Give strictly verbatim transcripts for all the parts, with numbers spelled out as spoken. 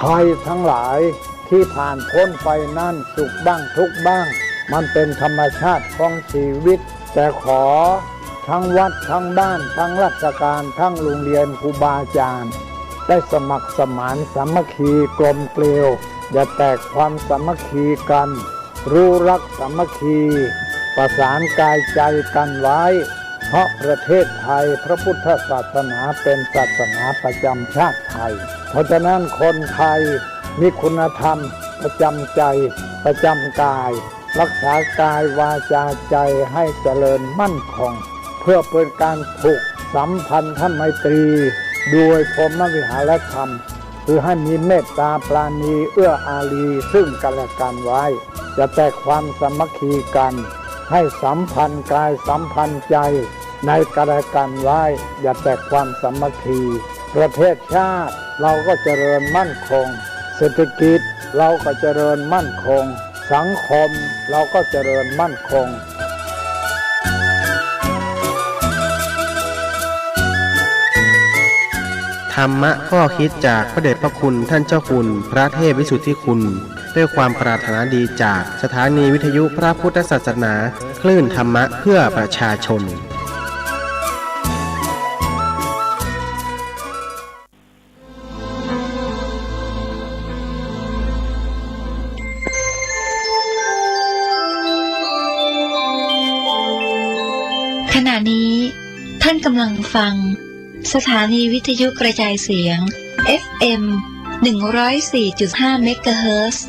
ภัยทั้งหลายที่ผ่านพ้นไปนั้นสุขบ้างทุกข์บ้าง มันเป็นธรรมชาติของชีวิต แต่ขอทั้งวัดทั้งบ้านทั้งราชการทั้งโรงเรียนครูบาอาจารย์ ได้สมัครสมานสามัคคีกลมเกลียว อย่าแตกความสามัคคีกัน รู้รักสามัคคี ประสานกายใจกันไว้ เพราะประเทศไทยพระพุทธศาสนาเป็นศาสนาประจำชาติไทย เพราะฉะนั้นคนไทยมีคุณธรรมประจำใจประจำกาย รักษากายวาจาใจให้เจริญมั่นคง เพื่อเป็นการผูกสัมพันธไมตรีโดยพรหมวิหารธรรม คือให้มีเมตตาปราณีเอื้ออารีซึ่งกันและกันไว้ จะแตกความสามัคคีกัน ให้สัมพันธ์กายสัมพันธ์ใจในกันและกันไว้ อย่าแตกความสามัคคี ประเทศชาติเราก็เจริญมั่นคง เศรษฐกิจเราก็เจริญมั่นคง สังคมเราก็เจริญมั่นคง ธรรมะข้อคิดจากพระเดชพระคุณท่านเจ้าคุณพระเทพวิสุทธิคุณ ด้วยความปรารถนาดีจากสถานีวิทยุพระพุทธศาสนา คลื่นธรรมะเพื่อประชาชน ขณะนี้ท่านกำลังฟังสถานีวิทยุกระจายเสียง เอฟเอ็ม หนึ่งร้อยสี่จุดห้า เมกะเฮิรตซ์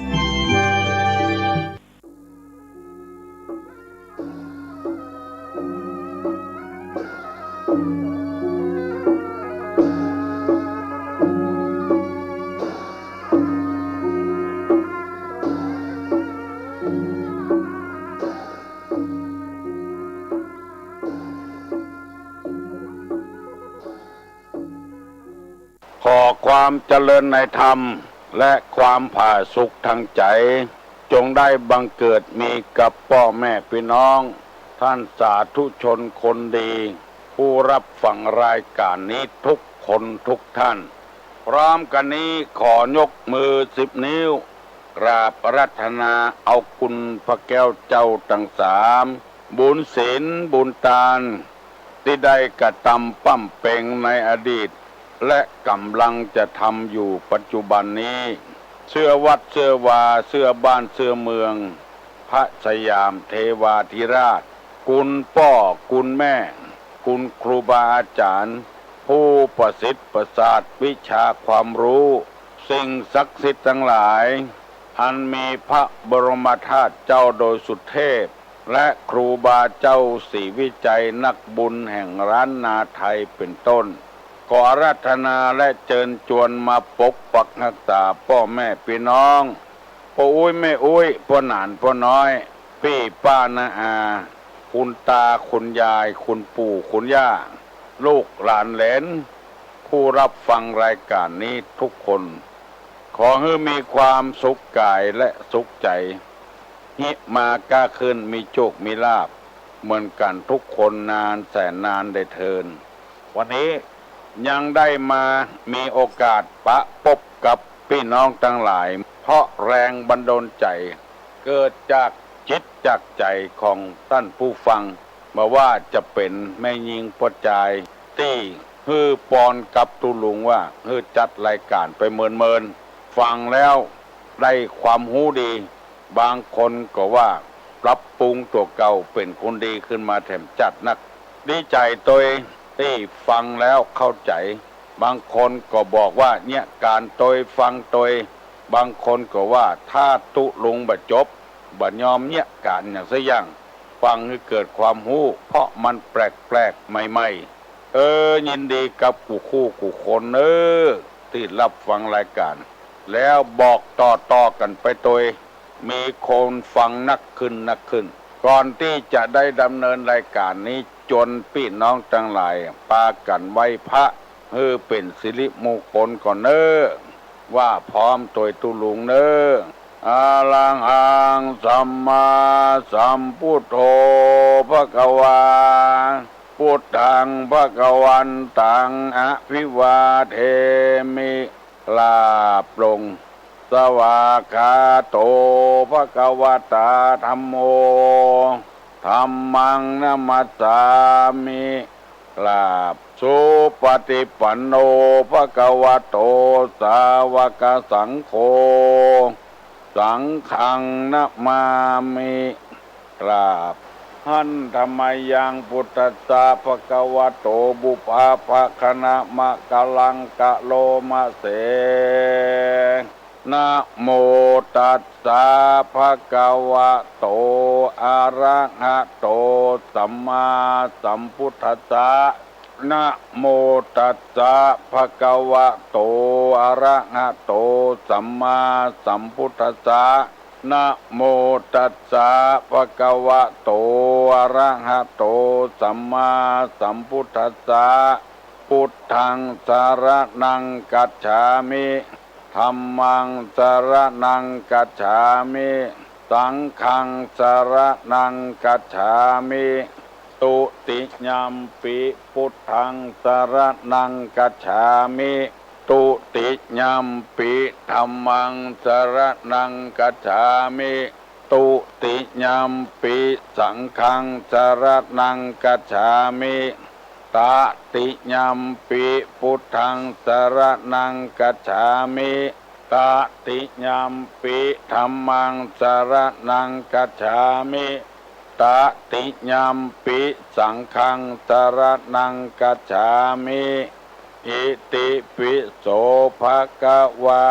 ขอความเจริญในธรรมและความผาสุกทางใจ จงได้บังเกิดมีกับป้อแม่ปี้น้อง ท่านสาธุชนคนดี ผู้รับฟังรายการนี้ทุกคนทุกท่าน พร้อมกันนี้ขอยกมือสิบนิ้ว กราบอาราธนาเอาคุณพระแก้วเจ้าตังสาม บุญศีลบุญตาน ตี้ได้กระตำป้ำเป็งในอดีต และกำลังจะทำอยู่ปัจจุบันนี้ เสื้อวัดเสื้อวา เสื้อบ้านเสื้อเมือง พระสยามเทวาธิราช คุณป้อคุณแม่ คุณครูบาอาจารย์ ผู้ประสิทธิ์ประสาทวิชาความรู้ สิ่งศักดิ์สิทธิ์ทั้งหลาย อันมีพระบรมธาตุเจ้าโดยสุเทพ และครูบาเจ้าศรีวิชัยนักบุญแห่งล้านนาไทยเป็นต้น ขออาราธนาและเจิญจวนมาปกปักฮักษาป้อแม่ปี้น้อง ป้ออุ๊ยแม่อุ๊ย ป้อหนานป้อน้อย ปี้ป้าน้าอา คุณตาคุณยาย คุณปู่คุณย่า ลูกหลานเหลน ผู้รับฟังรายการนี้ทุกคน ขอหื้อมีความสุขกายและสุขใจ ฮิมาก้าขึ้นมีโชคมีลาภเหมือนกันทุกคนนานแสนนานได้เทอญ วันนี้ยังได้มามีโอกาสปะปบกับปี้น้องตังหลาย เพราะแรงบันดาลใจเกิดจากจิตจากใจของต้านผู้ฟัง บ่ว่าจะเป๋นแม่ญิงป้อจาย ตี้หื้อปอนกับตุ๊ลุงว่าหื้อจัดรายการไปเมินๆ ฟังแล้วได้ความฮู้ดี บางคนก็ว่าปรับปรุงตั๋วเก่าเป๋นคนดีขึ้นมาแถมจัดนัก ดีใจ๋ตวยตี้ฟังแล้วเข้าใจ๋ บางคนก็บอกว่าเยียะก๋านตวยฟังตวย บางคนก็ว่าถ้าตุ๊ลุงบ่จบ บ่ยอมเยียะก๋านอย่างสักอย่าง ฟังหื้อเกิดความฮู้ เพราะมันแปลกๆ ใหม่ๆ เออ ยินดีกับกู้คู่กู้คนเน่อ ตี้รับฟังรายการ แล้วบอกต่อๆ กั๋นไปตวย มีคนฟังนักขึ้นนักขึ้น ก่อนตี้จะได้ดำเนินรายการนี้ จวนปี้น้องตังหลายปากั๋นไหว้พระ หื้อเป๋นสิริมงคลก่อนเน่อ ว่าพร้อมตวยตุ๊ลุงเน่อ อะระหัง สัมมาสัมพุทโธ ภะคะวา พุทธัง ภะคะวันตัง อะภิวาเทมิ กราบลง สวากขาโต ภะคะวะตา ธัมโม ธัมมัง นะมัสสามิ กราบ สุปฏิปันโน ภะคะวะโต สาวกสังโฆ สังฆัง นะมามิ กราบ หันธะมะยัง พุทธัสสะ ภะคะวะโต ปุพพะภะคะนะมะกะลังกะโลมะเส นะโมตัสสะ ภะคะวะโต อะระหะโต สัมมาสัมพุทธัสสะ นะโมตัสสะ ภะคะวะโต อะระหะโต สัมมาสัมพุทธัสสะ นะโมตัสสะ ภะคะวะโต อะระหะโต สัมมาสัมพุทธัสสะ พุทธัง สะระณัง คัจฉามิ ธัมมัง สะระณัง คัจฉามิ สังฆัง สะระณัง คัจฉามิ ตุติยัมปิ พุทธัง สะระณัง คัจฉามิ ตุติยัมปิ ธัมมัง สะระณัง คัจฉามิ ตุติยัมปิ สังฆัง สะระณัง คัจฉามิ ตติยัมปิ พุทธัง สะระณัง คัจฉามิ ตติยัมปิ ธัมมัง สะระณัง คัจฉามิ ตติยัมปิ สังฆัง สะระณัง คัจฉามิ อิติปิโส ภะคะวา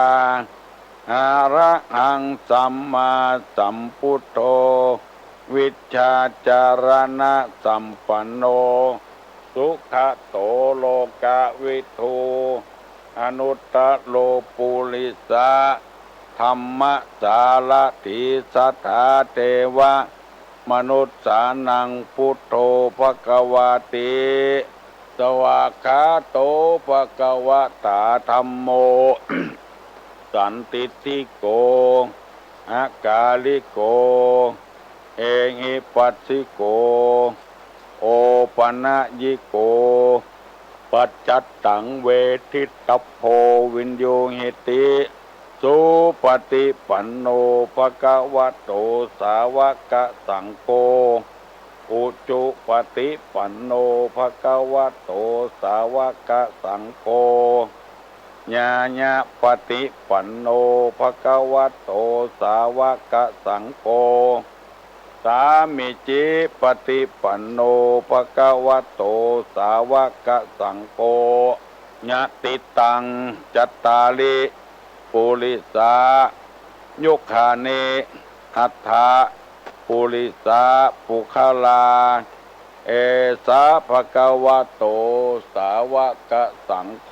อะระหัง สัมมาสัมพุทโธ วิชชาจารณะสัมปันโน สุขะโต โลกะวิทู อนุตตะโร ปุริสะธัมมะสารถี สัทธาเทวะมนุสสานัง พุทโธ ภะคะวาติ สวากขาโต ภะคะวะตา ธัมโม สันทิฏฐิโก อะกาลิโก เอหิปัสสิโก โอปะนะยิโก ปัจจัตตัง เวทิตัพโพ วิญญูหิติ สุปฏิปันโน ภะคะวะโต สาวกสังโฆ อุจุปฏิปันโน ภะคะวะโต สาวกสังโฆ ญาณปฏิปันโน ภะคะวะโต สาวกสังโฆ สามีจิปฏิปันโน ภะคะวะโต สาวกสังโฆ ยะติตัง จัตตาริ ปุริสายุคานิ อัฏฐะ ปุริสาปุคคลา เอสะ ภะคะวะโต สาวกสังโฆ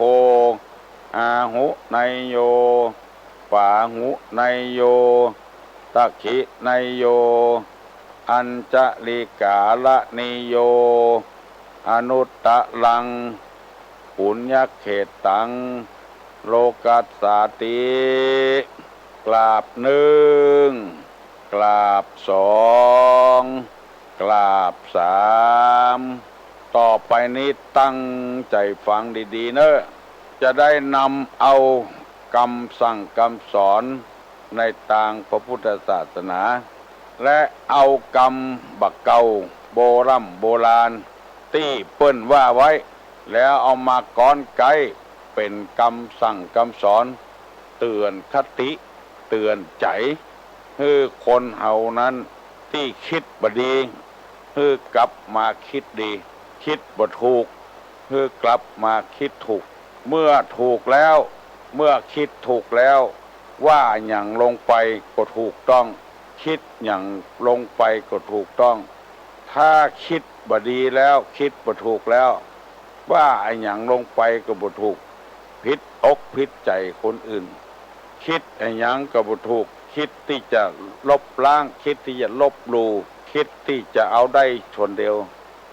อาหุเนยโย ปาหุเนยโย สักขิเนยโย อัญชลิกาละเนยโย อนุตตะรัง ปุญญเขตตัง โลกัสสาติ กราบหนึ่ง กราบสอง กราบสาม ต่อไปนี้ตั้งใจฟังดีๆ เนอะ จะได้นำเอากำสั่งกำสอนในตางพระพุทธศาสนา และเอากำบ่าเก่าโบร่ำโบราณตี้เปิ้นว่าไว้ แล้วเอามาก๊อนไก๊เป๋นกำสั่งกำสอน เตือนคติ เตือนใจ๋ หื้อคนเฮานั้นตี้คิดบ่ดี หื้อกลับมาคิดดี คิดบ่ถูก หื้อกลับมาคิดถูก เมื่อถูกแล้ว เมื่อคิดถูกแล้ว ว่าหยังลงไปก็ถูกต้อง คิดหยังลงไปก็ถูกต้อง ถ้าคิดบ่ดีแล้ว คิดบ่ถูกแล้ว ว่าอะหยังลงไปก็บ่ถูก ผิดอกผิดใจ๋คนอื่น คิดอะหยังก็บ่ถูก คิดตี้จะลบล้าง คิดตี้จะลบหลู่ คิดตี้จะเอาได้ส่วนเดียว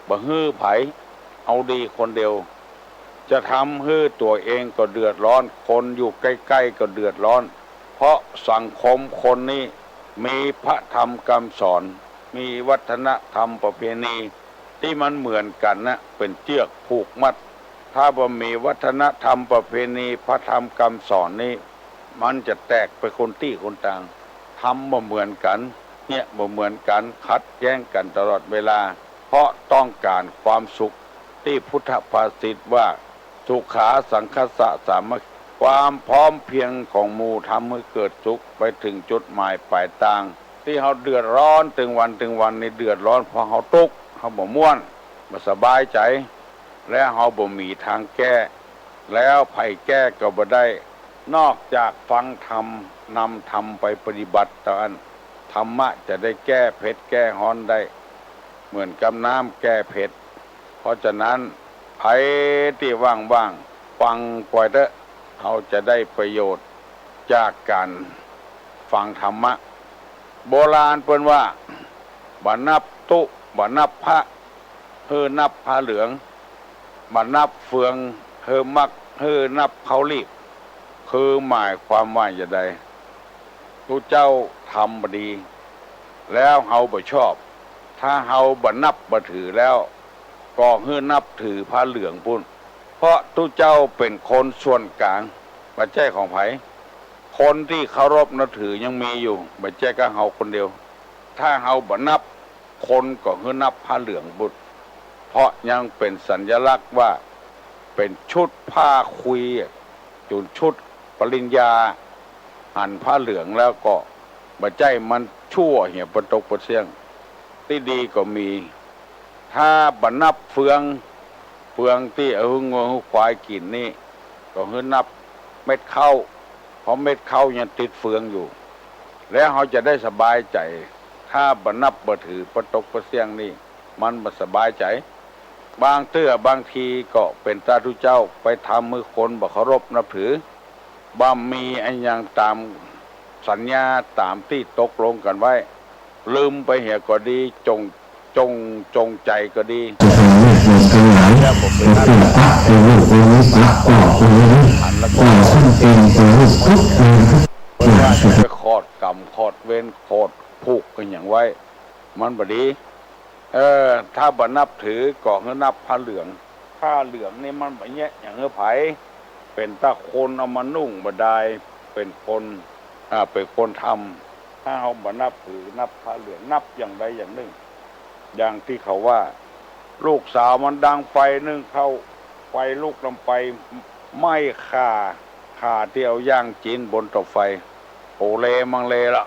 บ่หื้อใผ เอาดีคนเดียว จะทำหื้อตั๋วเองก็เดือดร้อน คนอยู่ใกล้ๆ ก็เดือดร้อน เพราะสังคมคนนี้มีพระธรรมคำสอน มีวัฒนธรรมประเพณีตี้มันเหมือนกั๋นนะ เป๋นเจื้อกผูกมัด ถ้าบ่มีวัฒนธรรมประเพณีพระธรรมคำสอนนี้ มันจะแตกไปคนตี้คนตาง ทำบ่เหมือนกัน เนี่ยบ่เหมือนกัน ขัดแย้งกันตลอดเวลา เพราะต้องการความสุข ที่พุทธภาษิตว่า สุขาสังคสสามัคคี ความพร้อมเพรียงของหมู่ทำให้เกิดสุขไปถึงจุดหมายปลายทาง ตี้เฮาเดือดร้อนตึงวันตึงวันนี่เดือดร้อนเพราะเฮาตุ๊กข์ เฮาบ่ม่วน บ่สบายใจ๋ และเฮาบ่มีตางแก้ แล้วไผแก้ก็บ่ได้ นอกจากฟังธรรม นำธรรมไปปฏิบัติเต้าอั้น ธรรมะจะได้แก้เผ็ดแก้ฮ้อนได้ เหมือนกับน้ำแก้เผ็ด เพราะฉะนั้น ไผตี้ว่างๆ ฟังกว่อยเต๊อะ เฮาจะได้ประโยชน์จากการฟังธรรมะ โบราณเปิ้นว่า บ่นับตุ๊ บ่นับพระ หื้อนับผ้าเหลือง บ่นับเฟือง หื้อมัก หื้อนับข้าวลีบ คือหมายความว่าจะใด ตุ๊เจ้าทำบ่ดี แล้วเฮาบ่ชอบ ถ้าเฮาบ่นับบ่ถือแล้ว ก็หื้อนับถือผ้าเหลืองปุ้น เพราะตุ๊เจ้าเป๋นคนส่วนกลาง บ่ใจ้ของไผ คนตี้เคารพนับถือยังมีอยู่ บ่ใจ้ก้าเฮาคนเดียว ถ้าเฮาบ่นับ คนก็หื้อนับผ้าเหลืองปุ้น เพราะยังเป๋นสัญลักษณ์ว่า เป๋นชุดผ้าคุย จุนชุดปริญญา หันผ้าเหลืองแล้วก็ บ่ใจ้มันชั่วเหียปะตกปะเสี้ยง ตี้ดีก็มี ถ้าบ่นับเฟือง เฟืองตี้เอาหื้องัวหื้อควายกิ๋นนี่ ก็หื้อนับเม็ดข้าว เพราะเม็ดข้าวยังติดเฟืองอยู่ แล้วเฮาจะได้สบายใจ๋ ถ้าบ่นับบ่ถือปะตกปะเสี้ยงนี่ มันบ่สบายใจ๋ บางเตื้อบางทีก็เป๋นตาตุ๊เจ้าไปทำหื้อคนบ่เคารพนับถือ บ่มีอะหยังต๋ามสัญญาต๋ามตี้ตกลงกั๋นไว้ ลืมไปเหียก็ดี จง จง จงใจ๋ก็ดี เจ้าของเลือดเดือดทั้งหลาย แล้วบ่เป๋น เกิดเป็นพระเป็นลูกองค์นี้พระก็องค์นี้ หันแล้วก็ ก็ท่านเป็นตัวลูกทุกองค์ทุกอย่าง ว่าจะไปขอดกรรมขอดเวรขอดผูกกั๋นหยังไว้ มันบ่ดี เออ ถ้าบ่นับถือก็หื้อนับผ้าเหลือง ผ้าเหลืองนี่มันบ่แยะหยังหื้อไผ เป๋นตาคนเอามานุ่งบ่ดาย เป๋นคน อ่า เป๋นคนทำ ถ้าเฮาบ่นับถือนับผ้าเหลือง นับอย่างใดอย่างหนึ่ง อย่างตี้เขาว่า ลูกสาวมันดังไฟนึ่งข้าว ไฟลุกนำไปไหม้ข่า ข่าตี้เอาย่างกิ๋นบนเตาไฟ โอเลมังเลละ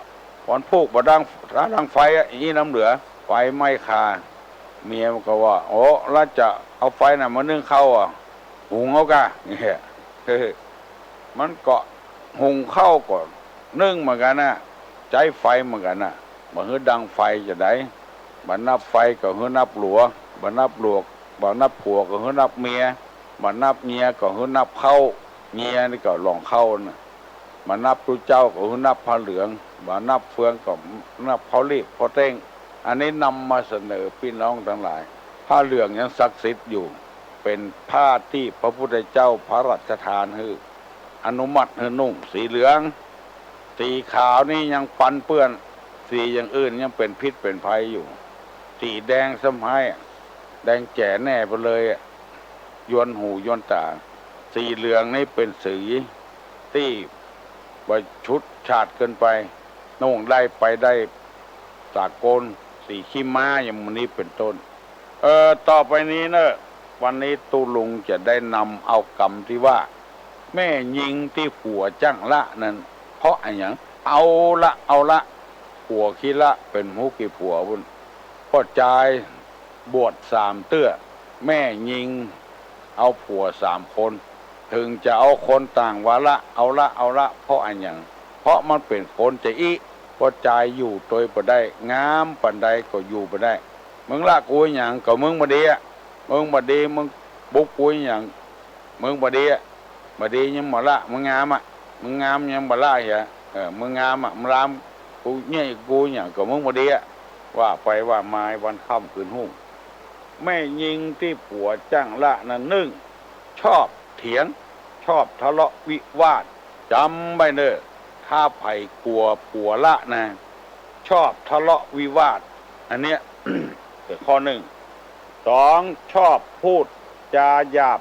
วันพูกบ่ดัง ถ้าดังไฟอะ อี้น้ำเหลือ ไฟไหม้ข่า เมียมันก็ว่า โอ้ แล้วจะเอาไฟไหนมานึ่งข้าวอะ หุงเอากะ เนี่ย มันก็หุงข้าวก็นึ่งเหมือนกั๋นนะ ใจ๊ไฟเหมือนกั๋นนะ บ่หื้อดังไฟจะใด บ่นับไฟก็หื้อนับหลัว บ่นับหลัว บ่นับผัวก็หื้อนับเมีย บ่นับเมียก็หื้อนับข้าว เมียนี่ก็หลองข้าวนะ บ่นับตุ๊เจ้าก็หื้อนับผ้าเหลือง บ่นับเฟืองก็นับข้าวลีบข้าวเต๊ง อันนี้นำมาเสนอพี่น้องทั้งหลาย ผ้าเหลืองยังศักดิ์สิทธิ์อยู่ เป๋นผ้าตี้พระพุทธเจ้าพระราชทานหื้อ อนุมัติหื้อนุ่งสีเหลือง สีขาวนี่ยังปนเปื้อน สีอย่างอื่นยังเป๋นพิษเป๋นภัยอยู่ สีแดงซ้ำฮ้าย แดงแจ๋แน่ไปเลยอะ ยวนหูยวนต๋า สีเหลืองนี่เป๋นสีตี้ประชดชาติเกินไป นุ่งได้ไปได้สากล สีขี้ม้าอย่างนี้เป๋นต้น เอ่อ ต่อไปนี้เนอะ วันนี้ตุ๊ลุงจะได้นำเอากำตี้ว่า แม่ญิงตี้ผัวจั้งละนั้น เพราะอะหยัง เอาละ เอาละ ผัวขี้ละเป๋นฮู้กี่ผัวปุ้น ป้อจายบวชสามเตื้อ แม่ญิงเอาผัวสามคน ถึงจะเอาคนต่างวาระ เอาละ เอาละ เพราะอะหยัง เพราะมันเป๋นคนจะอี้ ป้อจายอยู่ตวยบ่ได้ งามปานใดก็อยู่บ่ได้ มึงละกูอะหยัง ก็มึงบ่ดีอะ มึงบ่ดี มึงบุกกูอะหยัง มึงบ่ดีอะ บ่ดียังบ่ละ มึงงามอะ มึงงามยังบ่ละเหีย เออ มึงงามอะ มึงลามกูเยียะกูอะหยัง ก็มึงบ่ดีอะ ว่าไปว่ามาวันค่ำคืนฮุ่ง แม่ญิงตี้ผัวจั้งละนั้นนึ่ง ชอบเถียง ชอบทะเลาะวิวาท จ๋ำไว้เน่อ ถ้าใผกั๋วผัวละนะ ชอบทะเลาะวิวาท อันเนี้ย เป๋นข้อนึ่ง สอง ชอบพูดจาหยาบ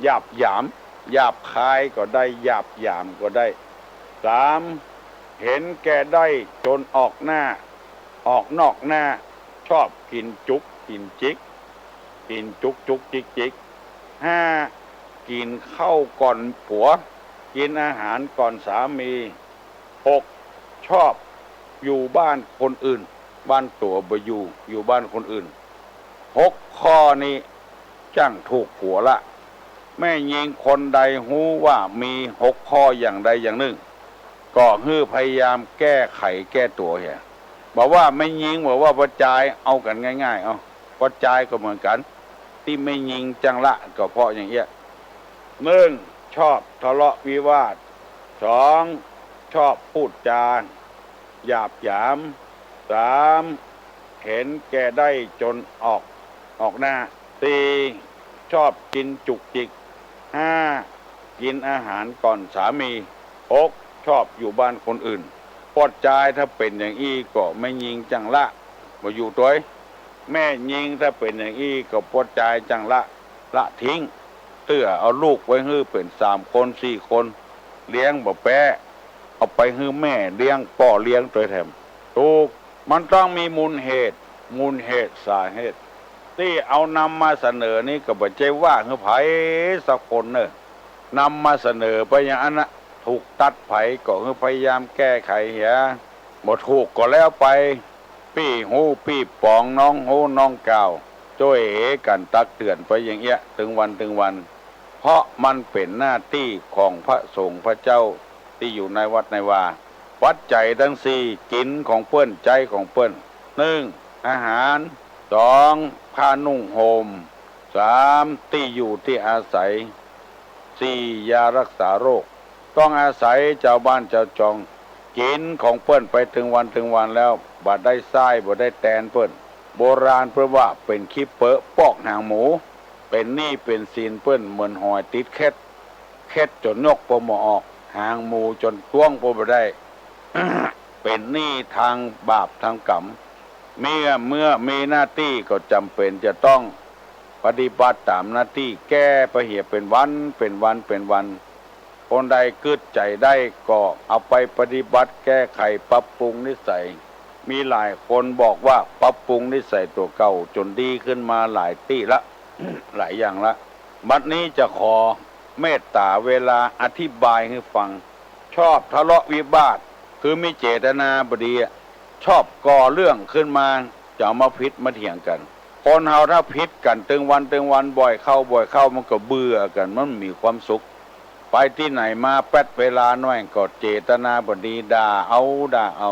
หยาบหยาม หยาบคายก็ได้ หยาบหยามก็ได้ สาม เห็นแก่ได้จนออกหน้า ออกนอกหน้า ชอบกินจุกกินจิก กินจุกจุกจิกจิก ห้า กินข้าวก่อนผัว กินอาหารก่อนสามี หก ชอบอยู่บ้านคนอื่น บ้านตั๋วบ่อยู่ อยู่บ้านคนอื่น หก ข้อนี้จั่งถูกกั๋วละ แม่ญิงคนใดฮู้ว่ามีหกข้ออย่างใดอย่างหนึ่ง ก็หื้อพยายามแก้ไขแก้ตั๋วเหีย บ่ว่าแม่ญิง บ่ว่าป้อจาย เอากั๋นง่ายๆ เอา ป้อจายก็เหมือนกั๋น ตี้แม่ญิงจั่งละก็เพราะอย่างเอี้ย หนึ่ง ชอบทะเลาะวิวาท สอง ชอบพูดจาหยาบหยาม สาม เห็นแก่ได้จนออก ออกหน้า สี่ ชอบกินจุกจิก ห้า กินอาหารก่อนสามี หก ชอบอยู่บ้านคนอื่น ป้อจายถ้าเป๋นอย่างอี้ก็แม่ญิงจั่งละ บ่อยู่ตวย แม่ญิงถ้าเป๋นอย่างอี้ก็ป้อจายจั่งละ ละทิ้ง เตื้อเอาลูกไว้หื้อเป๋นสามคนสี่คน เลี้ยงบ่แป๊ เอาไปหื้อแม่เลี้ยง ป้อเลี้ยงตวยแถม ถูก มันต้องมีมูลเหตุ มูลเหตุสาเหตุ ตี้เอานำมาเสนอนี้ก็บ่ใจ้ว่าหื้อใผสักคนเน่อ นำมาเสนอไปอย่างอั้นนะ ถูกตัดใผก็หื้อพยายามแก้ไขเหีย บ่ถูกก็แล้วไป ปี้ฮู้ปี้ปอง น้องฮู้น้องกล่าว จ้วยเหกั๋นตักเตือนไปอย่างเอี้ย ตึงวันตึงวัน เพราะมันเป๋นหน้าตี้ของพระสงฆ์พระเจ้าตี้อยู่ในวัดในวา ปัจจัยตังสี่ กิ๋นของเปิ้น ใจ๊ของเปิ้น หนึ่ง อาหาร สอง ผ้านุ่งห่ม สาม ตี้อยู่ตี้อาศัย สี่ ยารักษาโรค ต้องอาศัยจาวบ้านจาวจอง กิ๋นของเปิ้นไปตึงวันตึงวันแล้ว บ่ได้ใซ้ บ่ได้แตนเปิ้น โบราณเปิ้นว่าเป๋นขี้เปอะปอกหางหมู เป๋นหนี้เป๋นสินเปิ้นเหมือนหอยติดเข็ด เข็ดจ๋นยกปมบ่ออก หางหมูจ๋นจ้วงปมบ่ได้ เป๋นหนี้ทางบาปทางกรรม เมื่อ เมื่อมีหน้าตี้ก็จ๋ำเป๋นจะต้องปฏิบัติต๋ามหน้าตี้ แก้ไปเหียเป๋นวัน เป๋นวัน เป๋นวัน คนใดกึ๊ดใจ๋ได้ก็เอาไปปฏิบัติแก้ไขปรับปรุงนิสัย มีหลายคนบอกว่าปรับปรุงนิสัยตั๋วเก่าจ๋นดีขึ้นมาหลายตี้ละ หลายอย่างละ บัดนี้จะขอเมตต๋าเวลาอธิบายหื้อฟัง ชอบทะเลาะวิวาท คือมีเจตนาบ่ดีอะ ชอบก่อเรื่องขึ้นมา จะเอามาผิดมาเถียงกั๋น คนเฮาถ้าผิดกั๋นตึงวันตึงวันบ่อยเข้าบ่อยเข้ามันก็เบื่อกั๋น มันบ่มีความสุข ไปตี้ไหนมาแป๊บเวลาน้อยก็เจตนาบ่ดี ด่าเอาด่าเอา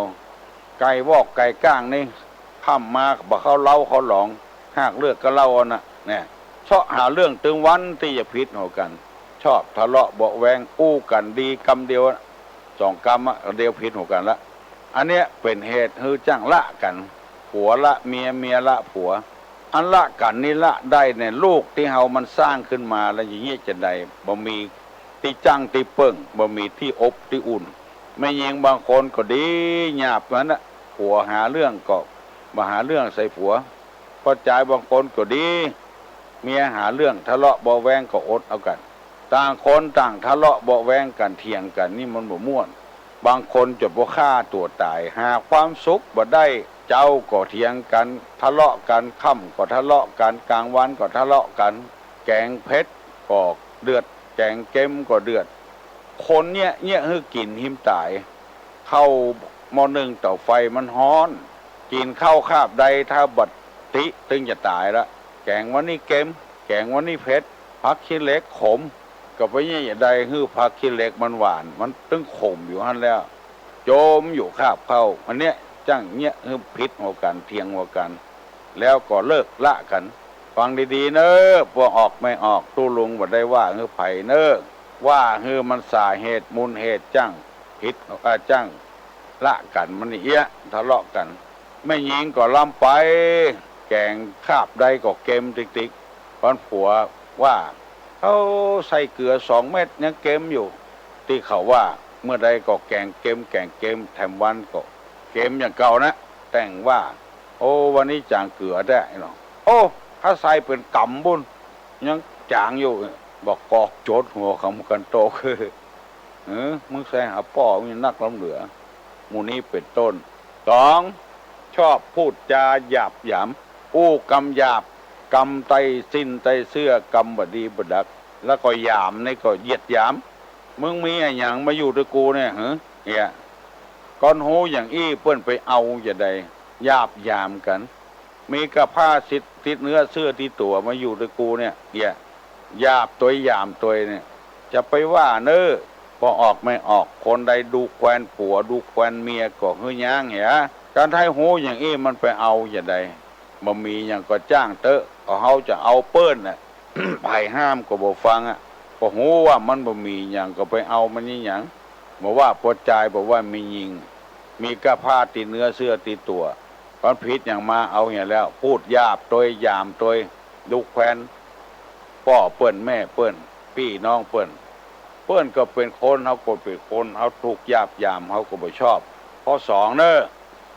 ไก่วอกไก่ก้างนี่ ค่ำมาบ่เข้าเล้าเข้าหลอง หากเลือกก็เล่าเอานะ เนี่ย เซาะหาเรื่องตึงวันตี้จะผิดหัวกั๋น ชอบทะเลาะเบาะแว้ง อู้กั๋นดีกำเดียว สองกำอะ เดียวผิดหัวกั๋นละ อันเนี้ยเป๋นเหตุหื้อจั่งละกั๋น ผัวละเมีย เมียละผัว อันละกั๋นนี่ละได้เนี่ย ลูกตี้เฮามันสร้างขึ้นมาแล้วอย่างเงี้ยจะได้ บ่มีตี้จั่งตี้เปิ้ง บ่มีตี้อบตี้อุ่น แม่ญิงบางคนก็ดีหยาบนั้นนะ ผัวหาเรื่องก็มาหาเรื่องใส่ผัว ป้อจายบางคนก็ดี เมียหาเรื่องทะเลาะเบาะแว้งก็อดเอากั๋น ต่างคนต่างทะเลาะเบาะแว้งกั๋น เถียงกั๋น นี่มันบ่ม่วน บางคนจ๋นบ่ฆ่าตั๋วต๋าย หาความสุขบ่ได้ เจ๊าก็เถียงกั๋น ทะเลาะกั๋น ค่ำก็ทะเลาะกั๋น กลางวันก็ทะเลาะกั๋น แก๋งเพ็ชก็เดือด แก๋งเก็มก็เดือด คนเยียะเยียะหื้อกิ๋นหิมต๋าย ข้าวหม้อนึ่งเต๋าไฟมันฮ้อน กิ๋นข้าวคาบใดถ้าบ่ติตึงจะต๋ายละ แก๋งวันนี้เก็ม แก๋งวันนี้เพ็ช ผักขี้เหล็กขม ก็ไปเยียะจะได้หื้อผักขี้เหล็กมันหวาน มันตึงขมอยู่หั้นแล้ว จ๋มอยู่คาบข้าว อันเนี้ยจั่งเยียะหื้อผิดหัวกั๋น เถียงหัวกั๋น แล้วก็เลิกละกั๋น ฟังดีๆ เน่อ พวกออกแม่ออก ตุ๊ลุงบ่ได้ว่าหื้อใผเน่อ ว่าหื้อมันสาเหตุมูลเหตุจั่งผิด เอ่อ จั่งละกั๋น มันเยียะทะเลาะกั๋น แม่ญิงก็ลำไป แก๋งคาบใดก็เก็มติ๊กๆ ปันผัวว่า เขาใส่เกลือสองเม็ดยังเก็มอยู่ ตี้เขาว่า เมื่อใดก็แก๋งเก็ม แก๋งเก็ม แถมวันก็เก็มอย่างเก่านะ แต่งว่า โอ้ วันนี้จ๋างเกลือแต๊เนาะ โอ้ ถ้าใส่เป๋นกำปู้น ยังจ๋างอยู่ บอกกอกโจทย์หัวของกันโตคือ เออ มึงใส่หาป้อมีนักล้ำเหลือ หมู่นี้เป็นต้น สอง ชอบพูดจาหยาบหยาม อู้กำหยาบ กำไตสิ้นไตเสื้อ กำบ่ดีบ่ดัก แล้วก็หยามนี่ก็เหยียดหยาม มึงมีอะหยังมาอยู่ด้วยกูเนี่ย หือ เนี่ย ก้อนฮู้อย่างอี้เปิ้นไปเอาจะใด หยาบหยามกัน มีกระพร้าติดเนื้อเสื้อติดตั๋วมาอยู่ด้วยกูเนี่ย เนี่ย หยาบตวยหยามตวยเนี่ย จะไปว่าเน้อ บ่ออกไม่ออก คนใดดูแควนผัว ดูแควนเมียก็หื้อยั้งเหีย การไท้ฮู้อย่างอี้มันไปเอาจะใด บ่มีหยังก็จ้างเต๊อะ ก็เฮาจะเอาเปิ้นน่ะ ไผห้ามก็บ่ฟังอะ ก็ฮู้ว่ามันบ่มีหยังก็ไปเอามันอีหยัง บ่ว่าป้อจาย บ่ว่าแม่ญิง มีกระพร้าติดเนื้อเสื้อติดตั๋ว มันผิดหยังมาเอาเหียแล้ว พูดหยาบตวยหยามตวย ดูแควน ป้อเปิ้นแม่เปิ้น ปี้น้องเปิ้น เปิ้นก็เป็นคน เฮาก็เป็นคน เฮาถูกหยาบหยาม เฮาก็บ่ชอบ ข้อสองเน้อ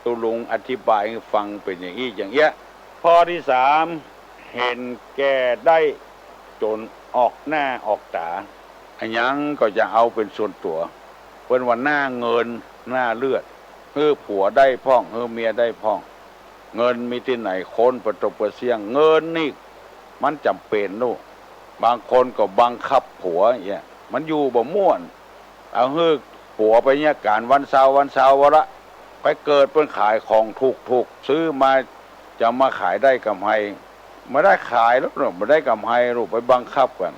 ตุ๊ลุงอธิบายหื้อฟังเป็นอย่างอี้อย่างเอี้ย ข้อที่สาม เห็นแก่ได้จ๋นออกหน้าออกต๋า อะหยังก็จะเอาเป็นส่วนตั๋ว เปิ้นว่าหน้าเงิน หน้าเลือด หื้อผัวได้พ่อง หื้อเมียได้พ่อง เงินมีตี้ไหน คนประตกประเสี้ยง เงินนี่มันจ๋ำเป๋นลูก บางคนก็บังคับผัวเหีย มันอยู่บ่ม่วน เอาหื้อผัวไปเยียะก๋านวันเสาร์วันเสาร์วะละ ไปเกิดเปิ้นขายของถูกๆ ซื้อมาจะมาขายได้กำไร บ่ได้ขายหรอกเนาะ บ่ได้กำไรหรอก ไปบังคับกัน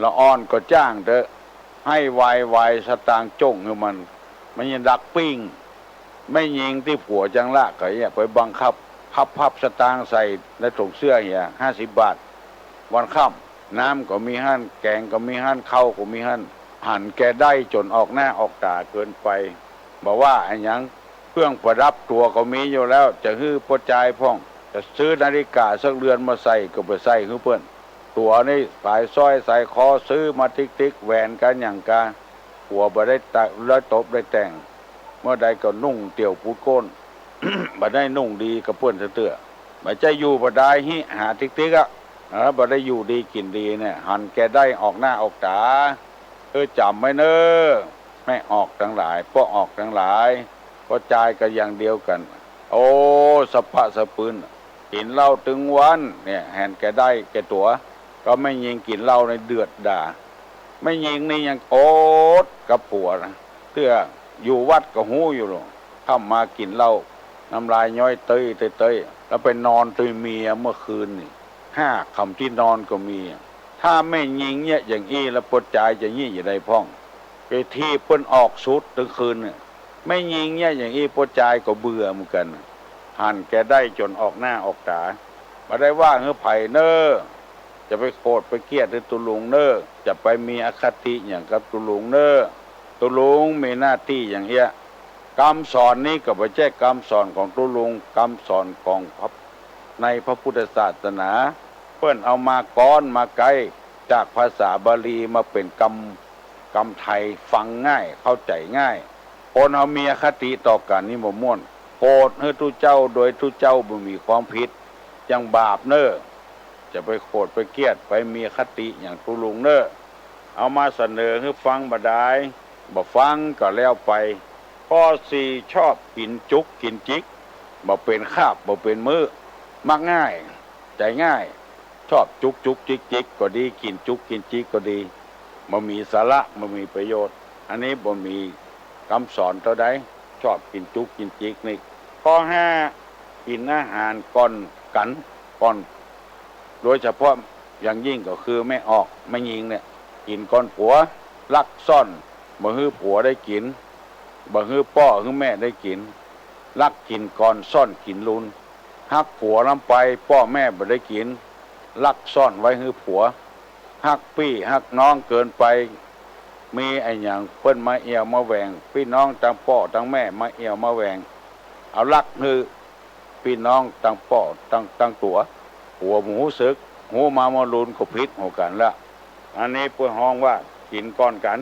ละอ่อนก็จ้างเต๊อะ หื้อวายวายสตางค์จ้งหื้อมัน มันยังดักปิ้ง แม่ญิงตี้ผัวจังละก็เหีย ไปบังคับ พับๆ สตางค์ใส่ในถุงเสื้อเหีย ห้าสิบบาท วันค่ำ น้ำก็มีหั้น แกงก็มีหั้น ข้าวก็มีหั้น หันแก่ได้จ๋นออกหน้าออกต๋าเกินไป บ่ว่าอะหยัง เครื่องประดับตั๋วก็มีอยู่แล้ว จะหื้อป้อจายพ่อง จะซื้อนาฬิกาสักเรือนมาใส่ก็ไปใส่หื้อเปิ้น ตั๋วนี่สายสร้อยสายคอซื้อมาติ๊กๆ แหวนกาหยังกา ผัวบ่ได้ตะ ได้ตบได้แต่ง เมื่อใดก็นุ่งเตี่ยวปูดก้น บ่ได้นุ่งดีกับเปิ้นเตื้อๆ บ่ใจ้อยู่บ่ได้ฮิ หาติ๊กๆ อะ เออ บ่ได้อยู่ดีกินดีเนี่ย หันแก่ได้ออกหน้าออกต๋า เออ จ๋ำไว้เน้อ แม่ออกตังหลาย ป้อออกตังหลาย ป้อจายก็อย่างเดียวกัน โอ้ สะพะสะปืน กิ๋นเหล้าตึงวันเนี่ย หันแก่ได้แก่ตั๋ว ก็แม่ญิงกิ๋นเหล้าในเดือดดา แม่ญิงนี่ยังโกรธกับผัวนะ เตื้ออยู่วัดก็ฮู้อยู่หรอก ค่ำมากิ๋นเหล้า น้ำลายย้อยเต๊ยๆ แล้วไปนอนตวยเมียเมื่อคืนนี่ ห้าค่ำตี้นอนก็มี ถ้าแม่ญิงเยียะอย่างอี้แล้วป้อจายจะเยียะอย่างใดพ่อง ไปถีบเปิ้นออกสุดตึงคืนเนี่ย แม่ญิงเยียะอย่างอี้ป้อจายก็เบื่อเหมือนกัน หันแก่ได้จ๋นออกหน้าออกต๋า บ่ได้ว่าหื้อไผเน้อ จะไปโกรธไปเกลียดหื้อตุ๊ลุงเน้อ จะไปมีอคติหยังกับตุ๊ลุงเน้อ ตุ๊ลุงมีหน้าตี้อย่างเอี้ย กำสอนนี้ก็บ่ใจ้กำสอนของตุ๊ลุง กำสอนของพระ ในพระพุทธศาสนา เปิ้นเอามาก๊อนมาไก๊จากภาษาบาลีมาเป๋นกำ กำไทยฟังง่าย เข้าใจ๋ง่าย คนเฮามีอคติต่อกั๋นนี่บ่ม่วน โกรธหื้อตุ๊เจ้าโดยตุ๊เจ้าบ่มีความผิด ยังบาปเน้อ จะไปโกรธไปเกลียดไปมีอคติอย่างตุ๊ลุงเน้อ เอามาเสนอหื้อฟังบ่ดาย บ่ฟังก็แล้วไป ข้อสี่ ชอบกิ๋นจุกกิ๋นจิก บ่เป๋นคาบบ่เป๋นมื้อ มักง่าย ใจ๋ง่าย ชอบจุกจุกจิกจิกก็ดี กิ๋นจุกกิ๋นจิกก็ดี บ่มีสาระ บ่มีประโยชน์ อันนี้บ่มีกำสอนเต้าใด ชอบกิ๋นจุกกิ๋นจิกนี่ ข้อห้า กิ๋นอาหารก่อนกั๋น ก่อน โดยเฉพาะอย่างยิ่งก็คือแม่ออก แม่ญิงเนี่ย กิ๋นก่อนผัว ลักซ่อน บ่หื้อผัวได้กิ๋น บ่หื้อป้อหื้อแม่ได้กิ๋น ลักกิ๋นก่อนซ่อนกิ๋นลุน ฮักผัวนำไป ป้อแม่บ่ได้กิ๋น ลักซ่อนไว้หื้อผัว ฮักปี้ฮักน้องเกินไป มีอะหยังเปิ้นมาเอี่ยวมาแหว่ง ปี้น้องตังป้อตังแม่มาเอี่ยวมาแหว่ง เอาลักหื้อ ปี้น้องตังป้อตัง ตังตั๋ว ผัวบ่ฮู้สึก ฮู้มาเมื่อลุนก็ผิดหัวกั๋นละ อันนี้เปิ้นฮ้องว่ากิ๋นก่อนกั๋น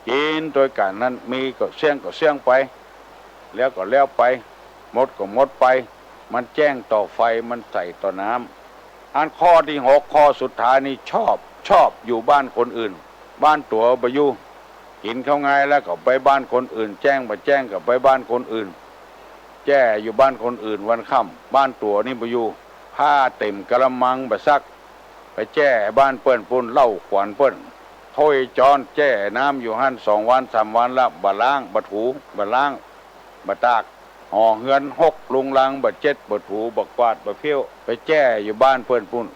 กิ๋นตวยกั๋นนั้น มีก็เสี้ยงก็เสี้ยงไป แล้วก็แล้วไป หมดก็หมดไป มันแจ้งต่อไฟ มันใสต่อน้ำ อันข้อที่หก ข้อสุดท้ายนี่ชอบ ชอบอยู่บ้านคนอื่น บ้านตั๋วบ่อยู่ กินข้าวงายแล้วก็ไปบ้านคนอื่น แจ้งบ่แจ้งก็ไปบ้านคนอื่น แจ้อยู่บ้านคนอื่น วันค่ำบ้านตั๋วนี่บ่อยู่ ผ้าเต็มกะละมังบ่ซัก ไปแจ้บ้านเปิ้นปุ้น เล่าขวัญเปิ้น ถ้วยจ๊อนแจ้น้ำอยู่หั้น สองวันสามวันละ บ่ล้างบ่ถู บ่ล้าง บ่ตาก หอเฮือนฮกลุงลัง บ่เจ็ดบ่ถู บ่กวาดบ่เฟี้ยว ไปแจ้อยู่บ้านเปิ้นปุ้น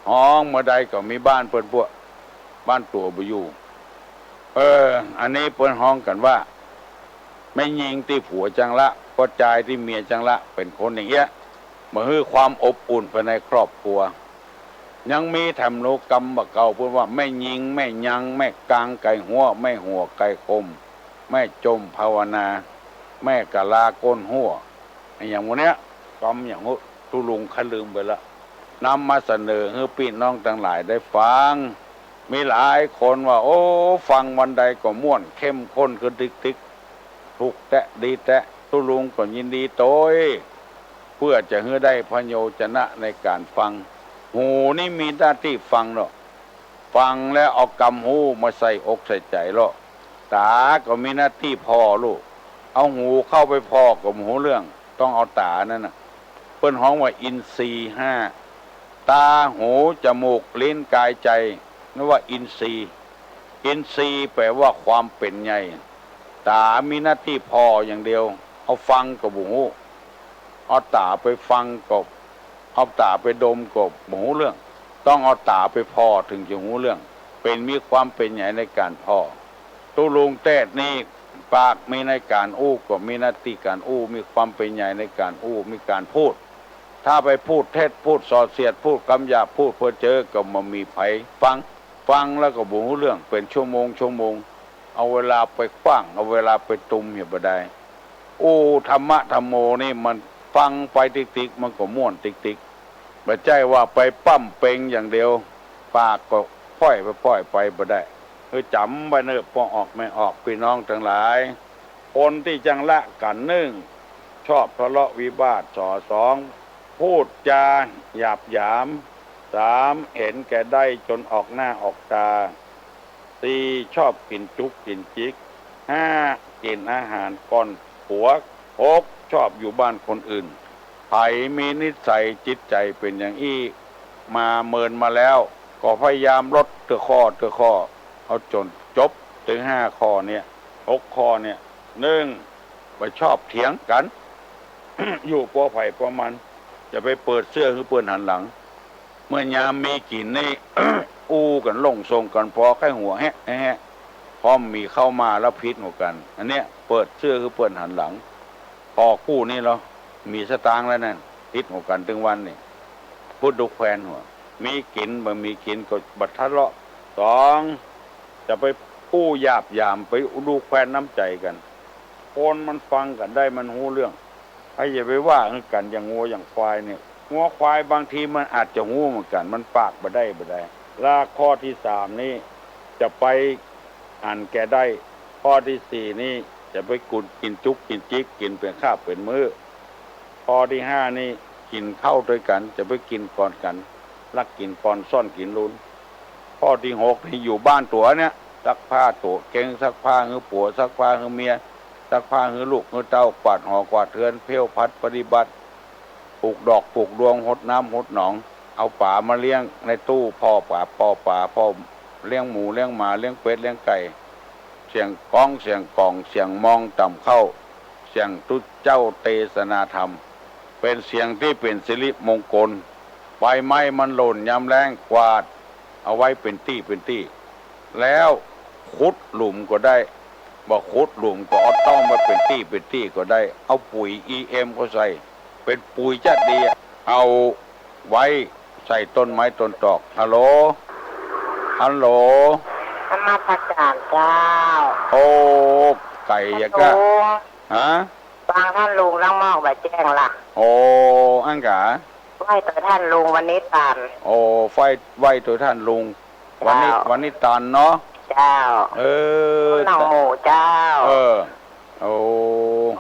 ฮ้องเมื่อใดก็มีบ้านเปิ้นปั้ว บ้านตั๋วบ่อยู่ เออ อันนี้เปิ้นฮ้องกั๋นว่า แม่ญิงตี้ผัวจังละ ป้อจายตี้เมียจังละ เป๋นคนอย่างเอี้ย บ่หื้อความอบอุ่นภายในครอบครัว ยังมีแถมโลกรรมบ่าเก่า เปิ้นว่าแม่ญิง แม่ยัง แม่กางไก่หัว แม่หัวไก่คม แม่จมภาวนา แม่กะลาก้นหัว อะหยังหมู่เนี้ย กรรมอย่างหมู่ ตุ๊ลุงข้าลืมไปละ นำมาเสนอหื้อปี้น้องตังหลายได้ฟัง มีหลายคนว่า โอ้ ฟังวันใดก็ม่วน เข้มข้นขึ้นติ๊กๆ ถูกแต๊ะ ดีแต๊ะ ตุ๊ลุงก็ยินดีโตย เพื่อจะหื้อได้พโยจนะในการฟัง หูนี่มีหน้าตี้ฟังเนาะ ฟังแล้วเอากำฮู้มาใส่อกใส่ใจ๋เลาะ ต๋าก็มีหน้าตี้ผ่อลูก เอาหูเข้าไปผ่อก็บ่ฮู้เรื่อง ต้องเอาต๋านั่นน่ะ เปิ้นฮ้องว่าอินทรีย์ห้า ตา หู จมูก ลิ้น กาย ใจ๋ นั่นว่าอินทรีย์ อินทรีย์แปลว่าความเป๋นใหญ่ ต๋ามีหน้าตี้ผ่ออย่างเดียว เอาฟังก็บ่ฮู้ เอาต๋าไปฟังก็ เอาต๋าไปดมก็บ่ฮู้เรื่อง ต้องเอาต๋าไปผ่อถึงจะฮู้เรื่อง เป๋นมีความเป๋นใหญ่ในการผ่อ ตุ๊ลุงเตศน์นี่ ปากมีในการอู้ ก็มีหน้าตี้การอู้ มีความเป๋นใหญ่ในการอู้ มีการพูด ถ้าไปพูดเท็จ พูดส่อเสียด พูดกำหยาบ พูดเพ้อเจ้อ ก็บ่มีใผฟัง ฟังแล้วก็บ่ฮู้เรื่อง เป๋นชั่วโมงชั่วโมง เอาเวลาไปขว้าง เอาเวลาไปตุมเหียบ่ได้ อู้ธรรมะธัมโมนี่มันฟังไปติ๊กๆ มันก็ม่วนติ๊กๆ บ่ใจ้ว่าไปปั๊มเป็งอย่างเดียว ปากก็พ่อยไปพ่อยไปบ่ได้ เออ จ๋ำไว้เน่อ ป้อออกแม่ออก ปี้น้องตังหลาย คนตี้จังละกั๋น นึ่ง ชอบทะเลาะวิวาท สอ สอง พูดจาหยาบหยาม สาม เห็นแก่ได้จนออกหน้าออกตา สี่ ชอบกิ๋นจุกกิ๋นจิก ห้า กิ๋นอาหารก่อนผัว หก ชอบอยู่บ้านคนอื่น ใผมีนิสัยจิตใจ๋เป๋นอย่างอี้มาเมินมาแล้ว ก็พยายามลดเตื้อข้อเตื้อข้อ เอาจ๋นจบ ตึงห้าข้อเนี่ย หกข้อเนี่ย นึ่ง บ่ชอบเถียงกั๋น อยู่ปัวใผปัวมัน อย่าไปเปิดเสื้อหื้อเปิ้นหันหลัง เมื่อยามมีกิ๋นนี่ อู้กั๋นหลงส่งกั๋น ปอใค่หัวแฮะแฮะ พอมีเข้ามาแล้วผิดหัวกั๋น อันเนี้ยเปิดเสื้อหื้อเปิ้นหันหลัง ปอกู้นี่เหรอ มีสตางค์แล้วนั่น ผิดหัวกั๋นตึงวันนี่ พูดดูแควนหัว มีกิ๋นบ่มีกิ๋นก็บ่ทะเลาะ สอง จะไปอู้หยาบหยาม ไปดูแควนน้ำใจ๋กั๋น คนมันฟังกั๋นได้มันฮู้เรื่อง ใผอย่าไปว่าหื้อกั๋นอย่างงัวอย่างควายเนี่ย งัวควายบางทีมันอาจจะฮู้เหมือนกั๋น มันปากบ่ได้บ่ได้ และข้อที่สามนี่ จะไปอันแก่ได้ ข้อที่สี่นี่ จะไปกุนกิ๋นจุกกิ๋นจิก กิ๋นเป๋นคาบเป๋นมื้อ ข้อที่ห้านี่ กิ๋นข้าวตวยกั๋น จะไปกิ๋นก่อนกั๋น ลักกิ๋นก่อนซ่อนกิ๋นลุน ข้อที่หกนี่ อยู่บ้านตั๋วเนี่ย ซักผ้าตั๋ว เก๋งซักผ้าหื้อปั๋ว ซักผ้าหื้อเมีย ซักผ้าหื้อลูกหื้อเต้า กวาดหอกวาดเฮือน เผี้ยวผัดปฏิบัติ ปลูกดอกปลูกดวง หดน้ำหดหนอง เอาป๋ามาเลี้ยงในตู้ ผ่อป๋า ผ่อป๋า ผ่อ เลี้ยงหมูเลี้ยงหมา เลี้ยงเป็ดเลี้ยงไก่ เสียงก๊องเสียงก๋อง เสียงมองต่ำเข้า เสียงตุ๊เจ้าเตสนาธรรม เป๋นเสียงตี้เป๋นสิริมงคล ใบไม้มันหล่นยามแล้ง กวาดเอาไว้เป๋นตี้เป๋นตี้ แล้วขุดหลุมก็ได้ บ่ขุดหลุมก็เอาต้อมไว้เป๋นตี้เป๋นตี้ก็ได้ เอาปุ๋ยอีเอ็มก็ใส่ เป๋นปุ๋ยจัดดีอะ เอาไว้ใส่ต้นไม้ต้นตอก ฮัลโหล ฮัลโหล นมัสการเจ้า โอ้ ไก่ยะกะ ท่านลุง ฮะ ฟังท่านลุงแล้วมองบ่แจ้งล่ะ โอ้ อั้นกา ไหว้ตัวท่านลุงวันนี้ตาน โอ้ ไหว้ ไหว้ตัวท่านลุง วันนี้ เจ้า วันนี้ตานเนาะ เจ้า เออ คนหนองหมูเจ้า เออ โอ้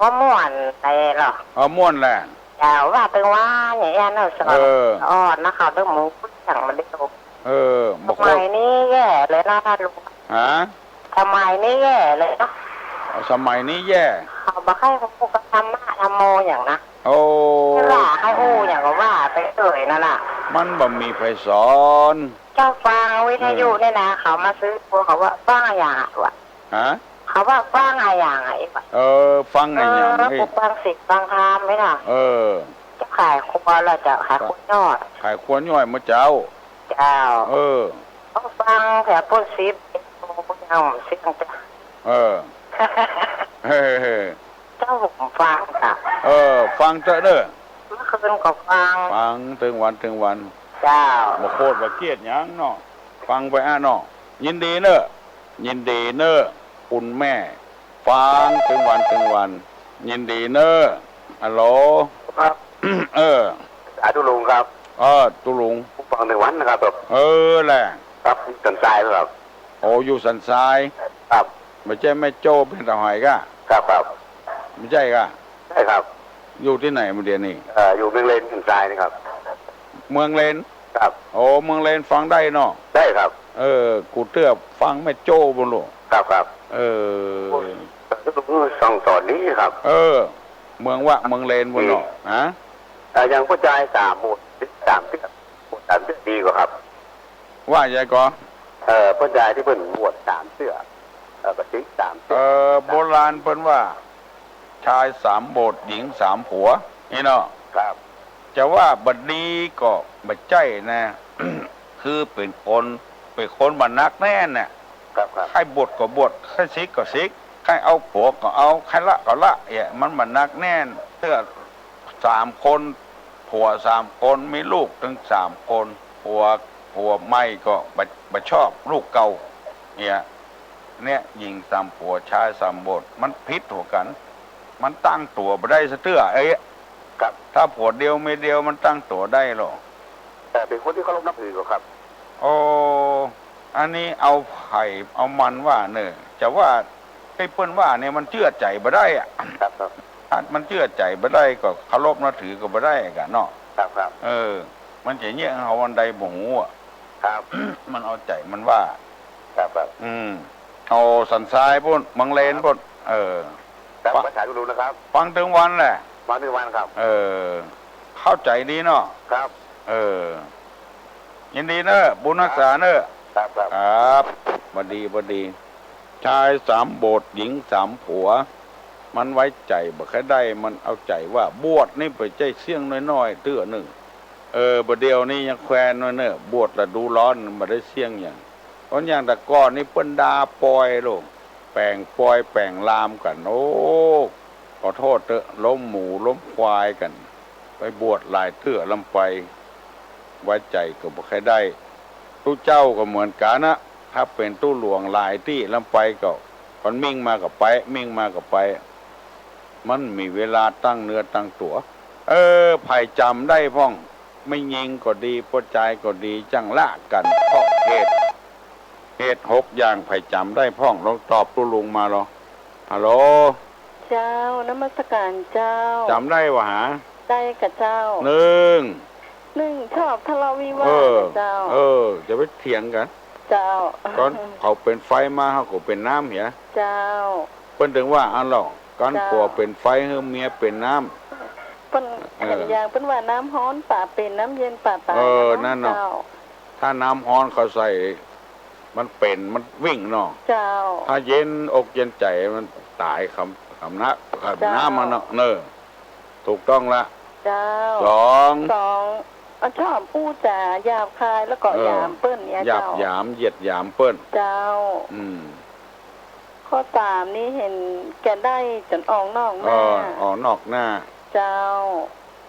ก็ม่วนไปเหรอ เออ ม่วนแหละ เจ้า ว่าไปว่าอย่างเงี้ยเนอะ สอน เออ อ่อนนะเขาเรื่องหมูสั่งมาได้ตรง เออ บ่ ส โคตร มัยนี้แย่เลยเนาะท่านลุง ฮะ สมัยนี้แย่เลยเนาะ สมัยนี้แย่ เขาบ่ใค่ฮู้กับธรรมะธรรมโมอย่างนะ โอ้ ใค่ว่าใค่ฮู้อย่างก็ว่าไปเอ่ยนั่นน่ะ มันบ่มีไผสอน เจ้าฟังวิทยุ เออ เนี่ยนะ เขามาซื้อตัวเขาว่าฟังอะหยังอะวะ ฮะ เขาว่าฟังอะหยังอะอีกวะ เออ ฟังอะหยัง เออ อีก กูฟังสิฟังธรรมไหมล่ะ เออ เจ้าขายครัวเหรอเจ้า ขายครัวย่อย ขายครัวย่อยมื้อเจ้า เจ้า เออ ต้องฟังแถวปุ้นสิบเอ็ดโมงยังเสียงจ้ะ เออ เฮ้ๆๆ เจ้าผมฟังค่ะ เออ ฟังเต๊อะเด้อ เมื่อคืนก็ฟัง ฟังตึงวันตึงวัน เจ้า บ่โคตรบ่เกลียดหยังเนาะ ฟังไปอะเนาะ ยินดีเนอะ ยินดีเนอะ คุณแม่ ฟังตึงวันตึงวัน ยินดีเนอะ ฮัลโหล ครับ เออ สาธุลุงครับ เออ ตุลุง ผมฟังตึงวันนะครับ เออ แหละ ครับ สันทรายครับ โอ้ อยู่สันทราย ครับ บ่ใจ้แม่โจ้เปียงตาหอยก้า ครับ ครับ บ่ใจ้ก้า ใช่ครับ อยู่ตี้ไหนบ่าเดี่ยวนี้ เอ่อ อยู่เมืองเลน สันทรายนี่ครับ เมืองเลน ครับ โอ้ เมืองเลนฟังได้เนาะ ได้ครับ เออ กูเตื้อฟังแม่โจ้บุญหลวง ครับ ครับ เออ สองตอนนี้ครับ เออ เมืองวะ เมืองเลนบุญหลวง ฮะ เอ่อ อย่างผู้ชายสามหมด สามเตื้อ หมดสามเตื้อดีกว่าครับ ว่าใหญ่ก่อ เอ่อ ผู้ชายตี้เปิ้นบวชสามเตื้อ เอ่อ กะสิสามเตื้อ เอ่อ โบราณเปิ้นว่า ชายสามบท หญิงสามผัว นี่เนาะ ครับ จะว่าบ่ดีก็บ่ใจ้นะ คือเป๋นคน เป๋นคนบ่หนักแน่นน่ะ ครับ ครับ ใค่บวชก็บวช ใค่สิกก็สิก ใค่เอาผัวก็เอา ใค่ละก็ละ เอ๊ะ มันบ่หนักแน่น เตื้อ สามคน ผัวสามคน มีลูกตึงสามคน ผัว ผัวใหม่ก็บ่ บ่ชอบลูกเก่า เนี่ย เนี่ย หญิงสามผัว ชายสามบท มันผิดหัวกั๋น มันตั้งตั๋วบ่ได้สักเตื้อ เอ๊ะ ครับ ถ้าผัวเดียวเมียเดียวมันตั้งตั๋วได้หรอ แต่เป็นคนที่เคารพนับถือเขาครับ โอ้ อันนี้เอาไผเอามันว่าเน่อ จะว่าตี้เปิ้นว่าเนี่ยมันเจื้อใจ๋บ่ได้อะ ครับ ครับ ถ้ามันเจื้อใจ๋บ่ได้ก็เคารพนับถือก็บ่ได้กั๋นเนาะ ครับ ครับ เออ มันจะเยียะเฮาอันใดบ่ฮู้อะ ครับ มันเอาใจ๋มันว่า ครับ ครับ อืม เอาสันทรายปุ้น เมืองเลนปุ้น เออ ครับ ฟัง ภาษาดูนะครับ ฟังตึงวันแหละ ฟังตึงวันครับ เออ เข้าใจ๋ดีเนาะ ครับ เออ ยินดีเนอะ บุญฮักษาเนอะ ครับ ครับ ครับ บ่ดี บ่ดี ชายสามบท หญิงสามผัว มันไว้ใจ๋บ่ใค่ได้ มันเอาใจ๋ว่าบวชนี่บ่ใจ้เสี้ยงน้อยๆ เตื้อนึ่ง เออ บ่าเดี่ยวนี้ยังแควนน้อยเนอะ บวชฤดูร้อนบ่ได้เสี้ยงหยัง คนอย่างแต่ก่อนนี่เปิ้นด่าปอยโลด แป๋งปอยแป๋งลามกั๋น โอ้ ขอโทษเต๊อะ ล้มหมูล้มควายกั๋น ไปบวชหลายเตื้อลำไป ไว้ใจ๋ก็บ่ใค่ได้ ตุ๊เจ้าก็เหมือนกั๋นนะ ถ้าเป๋นตุ๊หลวงหลายตี้ลำไปก็ มันมิ่งมาก็ไป มิ่งมาก็ไป มันมีเวลาตั้งเนื้อตั้งตั๋ว เออ ไผจ๋ำได้พ่อง แม่ญิงก็ดี ป้อจายก็ดี จั่งละกั๋นเพราะเหตุ เหตุหกอย่าง ไผจ๋ำได้พ่อง ลองตอบตุ๊ลุงมาลอ ฮัลโหล เจ้า นมัสการเจ้า จ๋ำได้บ่หา ได้ก่ะเจ้า นึ่ง นึ่ง ชอบทะเลาะวิวาท เออ น่ะเจ้า เออ จะไปเถียงกั๋น เจ้า ก่อนเขาเป๋นไฟมา เฮาก็เป๋นน้ำเหีย เจ้า เปิ้นตึงว่าอั้นลอ ก่อน เจ้า ผัวเป๋นไฟ หื้อเมียเป๋นน้ำ เปิ้น เออ ขันยางเปิ้นว่าน้ำฮ้อนป๋าเป๋น น้ำเย็นป๋าต๋าย เออ เนาะ นั่นเนาะ เจ้า ถ้าน้ำฮ้อนเขาใส่ มันเป๋น มันวิ่งเนาะ เจ้า ถ้าเย็นอกเย็นใจ๋ มันต๋าย คำ คำนะ คำ เจ้า น้ำมันเนาะ เนอะ ถูกต้องละ เจ้า สอง สอง อ่ะ ชอบพูดจ๋าหยาบคาย แล้วก็ เออ หยามเปิ้นเนี่ย หยาบ เจ้า หยาม เหยียดหยามเปิ้น เจ้า อืม ข้อสามนี่เห็นแก่ได้จ๋นออกนอกหน้า เออ ออกนอกหน้า เจ้า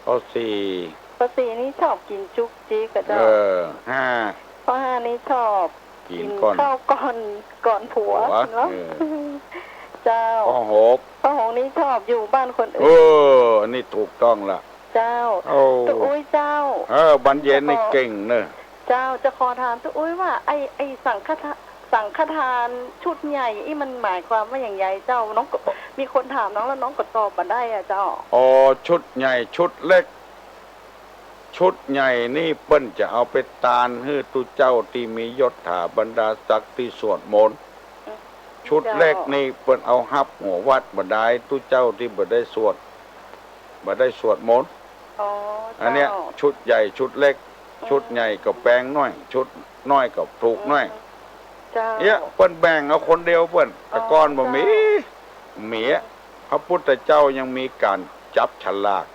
ข้อสี่ ข้อสี่นี่ชอบกิ๋นจุกจิกอะเจ้า เออ ห้า ข้อห้านี่ชอบ กิ๋น กิ๋นก่อน ข้าวก่อน ก่อนผัว ผัว เนาะ เออ เจ้า ข้อหก ข้อหกนี่ชอบอยู่บ้านคนอื่น เออ อันนี้ถูกต้องละ เจ้า โอ้ ตุ๊อุ้ยเจ้า เออ บรรเย็นนี่เก่งเนอะ เจ้า จะขอถามตุ๊อุ้ยว่า ไอ้ ไอ้สังฆทา- สังฆทานชุดใหญ่อี้มันหมายความว่าอย่างไรเจ้า น้องก็ มีคนถามน้องแล้วน้องก็ตอบบ่ได้อะเจ้า อ๋อ ชุดใหญ่ชุดเล็ก ชุดใหญ่นี่เปิ้นจะเอาไปตานหื้อตุ๊เจ้าตี้มียศถาบรรดาศักดิ์ตี้สวดมนต์ อืม ชุดเล็ก เจ้า นี่เปิ้นเอาฮับหัววัดบ่ได้ ตุ๊เจ้าตี้บ่ได้สวด บ่ได้สวดมนต์ อ๋อ อันเนี้ย เจ้า ชุดใหญ่ชุดเล็ก อืม ชุดใหญ่ก็แปงน้อย ชุดน้อยก็ถูกน้อย อืม เจ้า เนี่ย เปิ้นแบ่งเอาคนเดียวเปิ้น แต่ก่อนบ่มี อ๋อ เจ้า มีอะ พระพุทธเจ้ายังมีการจับฉลาก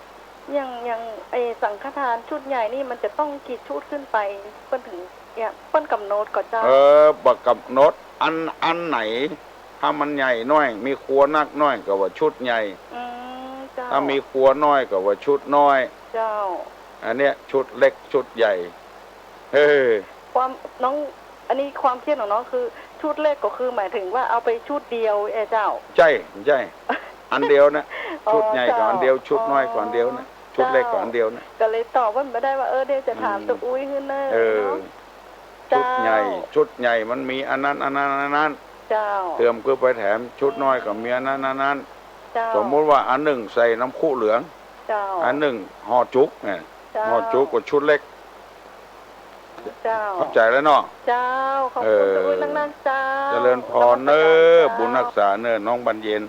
อย่าง อย่างไอ้สังฆทานชุดใหญ่นี่มันจะต้องกี่ชุดขึ้นไป เปิ้นถึง เนี่ย เปิ้นกำหนดก่อเจ้า เออ บ่กำหนด อัน อันไหน ถ้ามันใหญ่น้อย มีครัวนักน้อยก็ว่าชุดใหญ่ อืม เจ้า ถ้ามีครัวน้อยก็ว่าชุดน้อย เจ้า อันเนี้ยชุดเล็กชุดใหญ่ เออ ความ น้อง อันนี้ความคิดของน้องคือชุดเล็กก็คือหมายถึงว่าเอาไปชุดเดียว เอ้ยเจ้า ใช่ ใช่ อันเดียวนะ อ๋อ ชุดใหญ่ก็อันเดียว เจ้า ชุดน้อยก็อันเดียวนะ อ๋อ ชุดเล็กก็อันเดียวนะ เจ้า ก็เลยตอบว่าไม่ได้ว่า เออ เดี๋ยวจะถาม อืม ตาอุ๊ยหื้อเน่อ เออ เนาะ ชุดใหญ่ เจ้า ชุดใหญ่มันมีอันนั้น อันนั้น อันนั้น เจ้า เติมขึ้นไปแถม ชุดน้อยก็มีอันนั้น อันนั้น เจ้า สมมุติว่าอันหนึ่งใส่น้ำคุเหลือง เจ้า อันหนึ่งห่อจุกเนี่ย เจ้า ห่อจุกก็ชุดเล็ก เจ้า เข้าใจแล้วเนาะ เจ้า ขอบคุณ เออ ตาอุ๊ยนักๆ เจ้า เจริญพรเน้อ นมัสการเจ้า บุญฮักษาเน้อ น้องบรรเย็น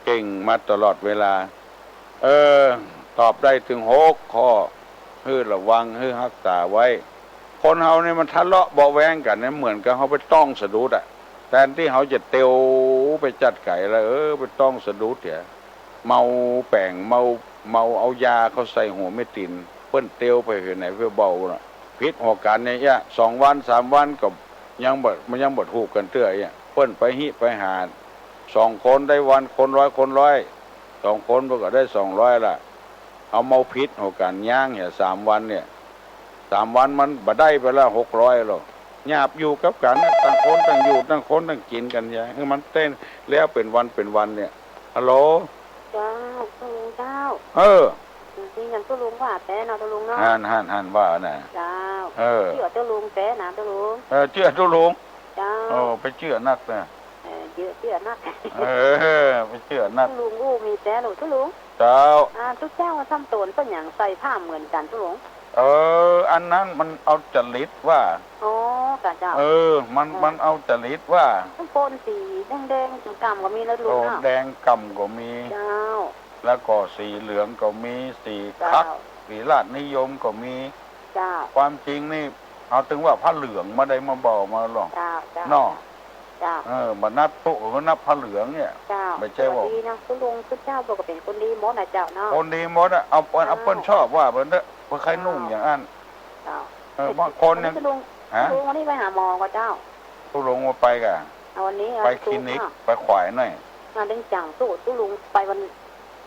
เก่งมาตลอดเวลา เออ ตอบได้ถึงหกข้อ หื้อระวัง หื้อฮักษาไว้ คนเฮานี่มันทะเลาะเบาะแว้งกั๋นเนี่ย เหมือนกับเฮาไปต้องสะดุดอะ แทนตี้เฮาจะเตียวไปจัดไก๋แล้ว เออ ไปต้องสะดุดเหีย เมาแป๋ง เมา เมาเอายาเข้าใส่หัวแม่ติน เปิ้นเตียวไปหื้อไหนเปื้อเบาน่ะ ผิดหัวกั๋นเนี่ย สองวันสามวันก็ยังบ่ มันยังบ่ถูกกั๋นเตื้อเหีย เปิ้นไปฮิไปหา สองคนได้วันคนร้อยคนร้อย สองคนมันก็ได้สองร้อยละ เอาเมาผิดหัวกั๋นย้างเหีย สามวันเนี่ย สามวันมันบ่ได้ไปละหกร้อยแล้ว หยาบอยู่กับกั๋นนะ ต่างคนต่างอยู่ ต่างคนต่างกิ๋นกั๋นเหีย หื้อมันเต้นแล้วเป๋นวันเป๋นวันเนี่ย ฮัลโหล เจ้า ตาลุงเจ้า เออ จริงๆ อย่างตาลุงว่าแต๊เนาะ ตาลุงเนาะ หั้น หั้น หั้นว่าน่ะ เจ้า เออ เจื้อตาลุงแต๊นะ ตาลุง เออ เจื้อตาลุง เจ้า โอ้ ไปเจื้อนักนะ เออ เจื้อ เจื้อนัก เออ ไปเจื้อนัก ตาลุงอู้มีแต๊ลูก ตาลุง เจ้า อ่า ตุ๊เจ้าทำโตนเปิ้นหยังใส่ผ้าเหมือนกั๋น ตาลุง เออ อันนั้นมันเอาจริตว่า อ๋อ กะเจ้า เออ มัน เออ มันเอาจริตว่า มันปนสีแดงๆ สีกำก็มีนะลุงเนาะ โอ้ แดงกำก็มี เจ้า แล้วก็สีเหลืองก็มี สีคัก เจ้า สีราชนิยมก็มี เจ้า ความจริงนี่ เอาตึงว่าผ้าเหลืองมาได้มาบอกมาหรอก เจ้า เจ้า เนาะ เจ้า เออ มานับตุ๊ มานับผ้าเหลืองเนี่ย เจ้า ไม่ใช่ว่า สวัสดีนะ คุณลุง คุณเจ้าบอกว่าเป็นคนดีหมดนะเจ้าเนาะ คนดีหมดอะ เอาเปิ้น เจ้า เอาเปิ้นชอบว่าเปิ้นเถอะ เปิ้นใครนุ่งอย่างนั้น เจ้า เออ บางคนยัง คุณลุง ฮะ คุณลุงวันนี้ไปหาหมอก่อนเจ้า คุณลุงว่าไปก่ะ เอาวันนี้ เอา ไปคลินิก ตุ๊เนาะ ไปขวายหน่อย อ่า เรื่องจังตุ๊ ตุ๊ลุงไปวัน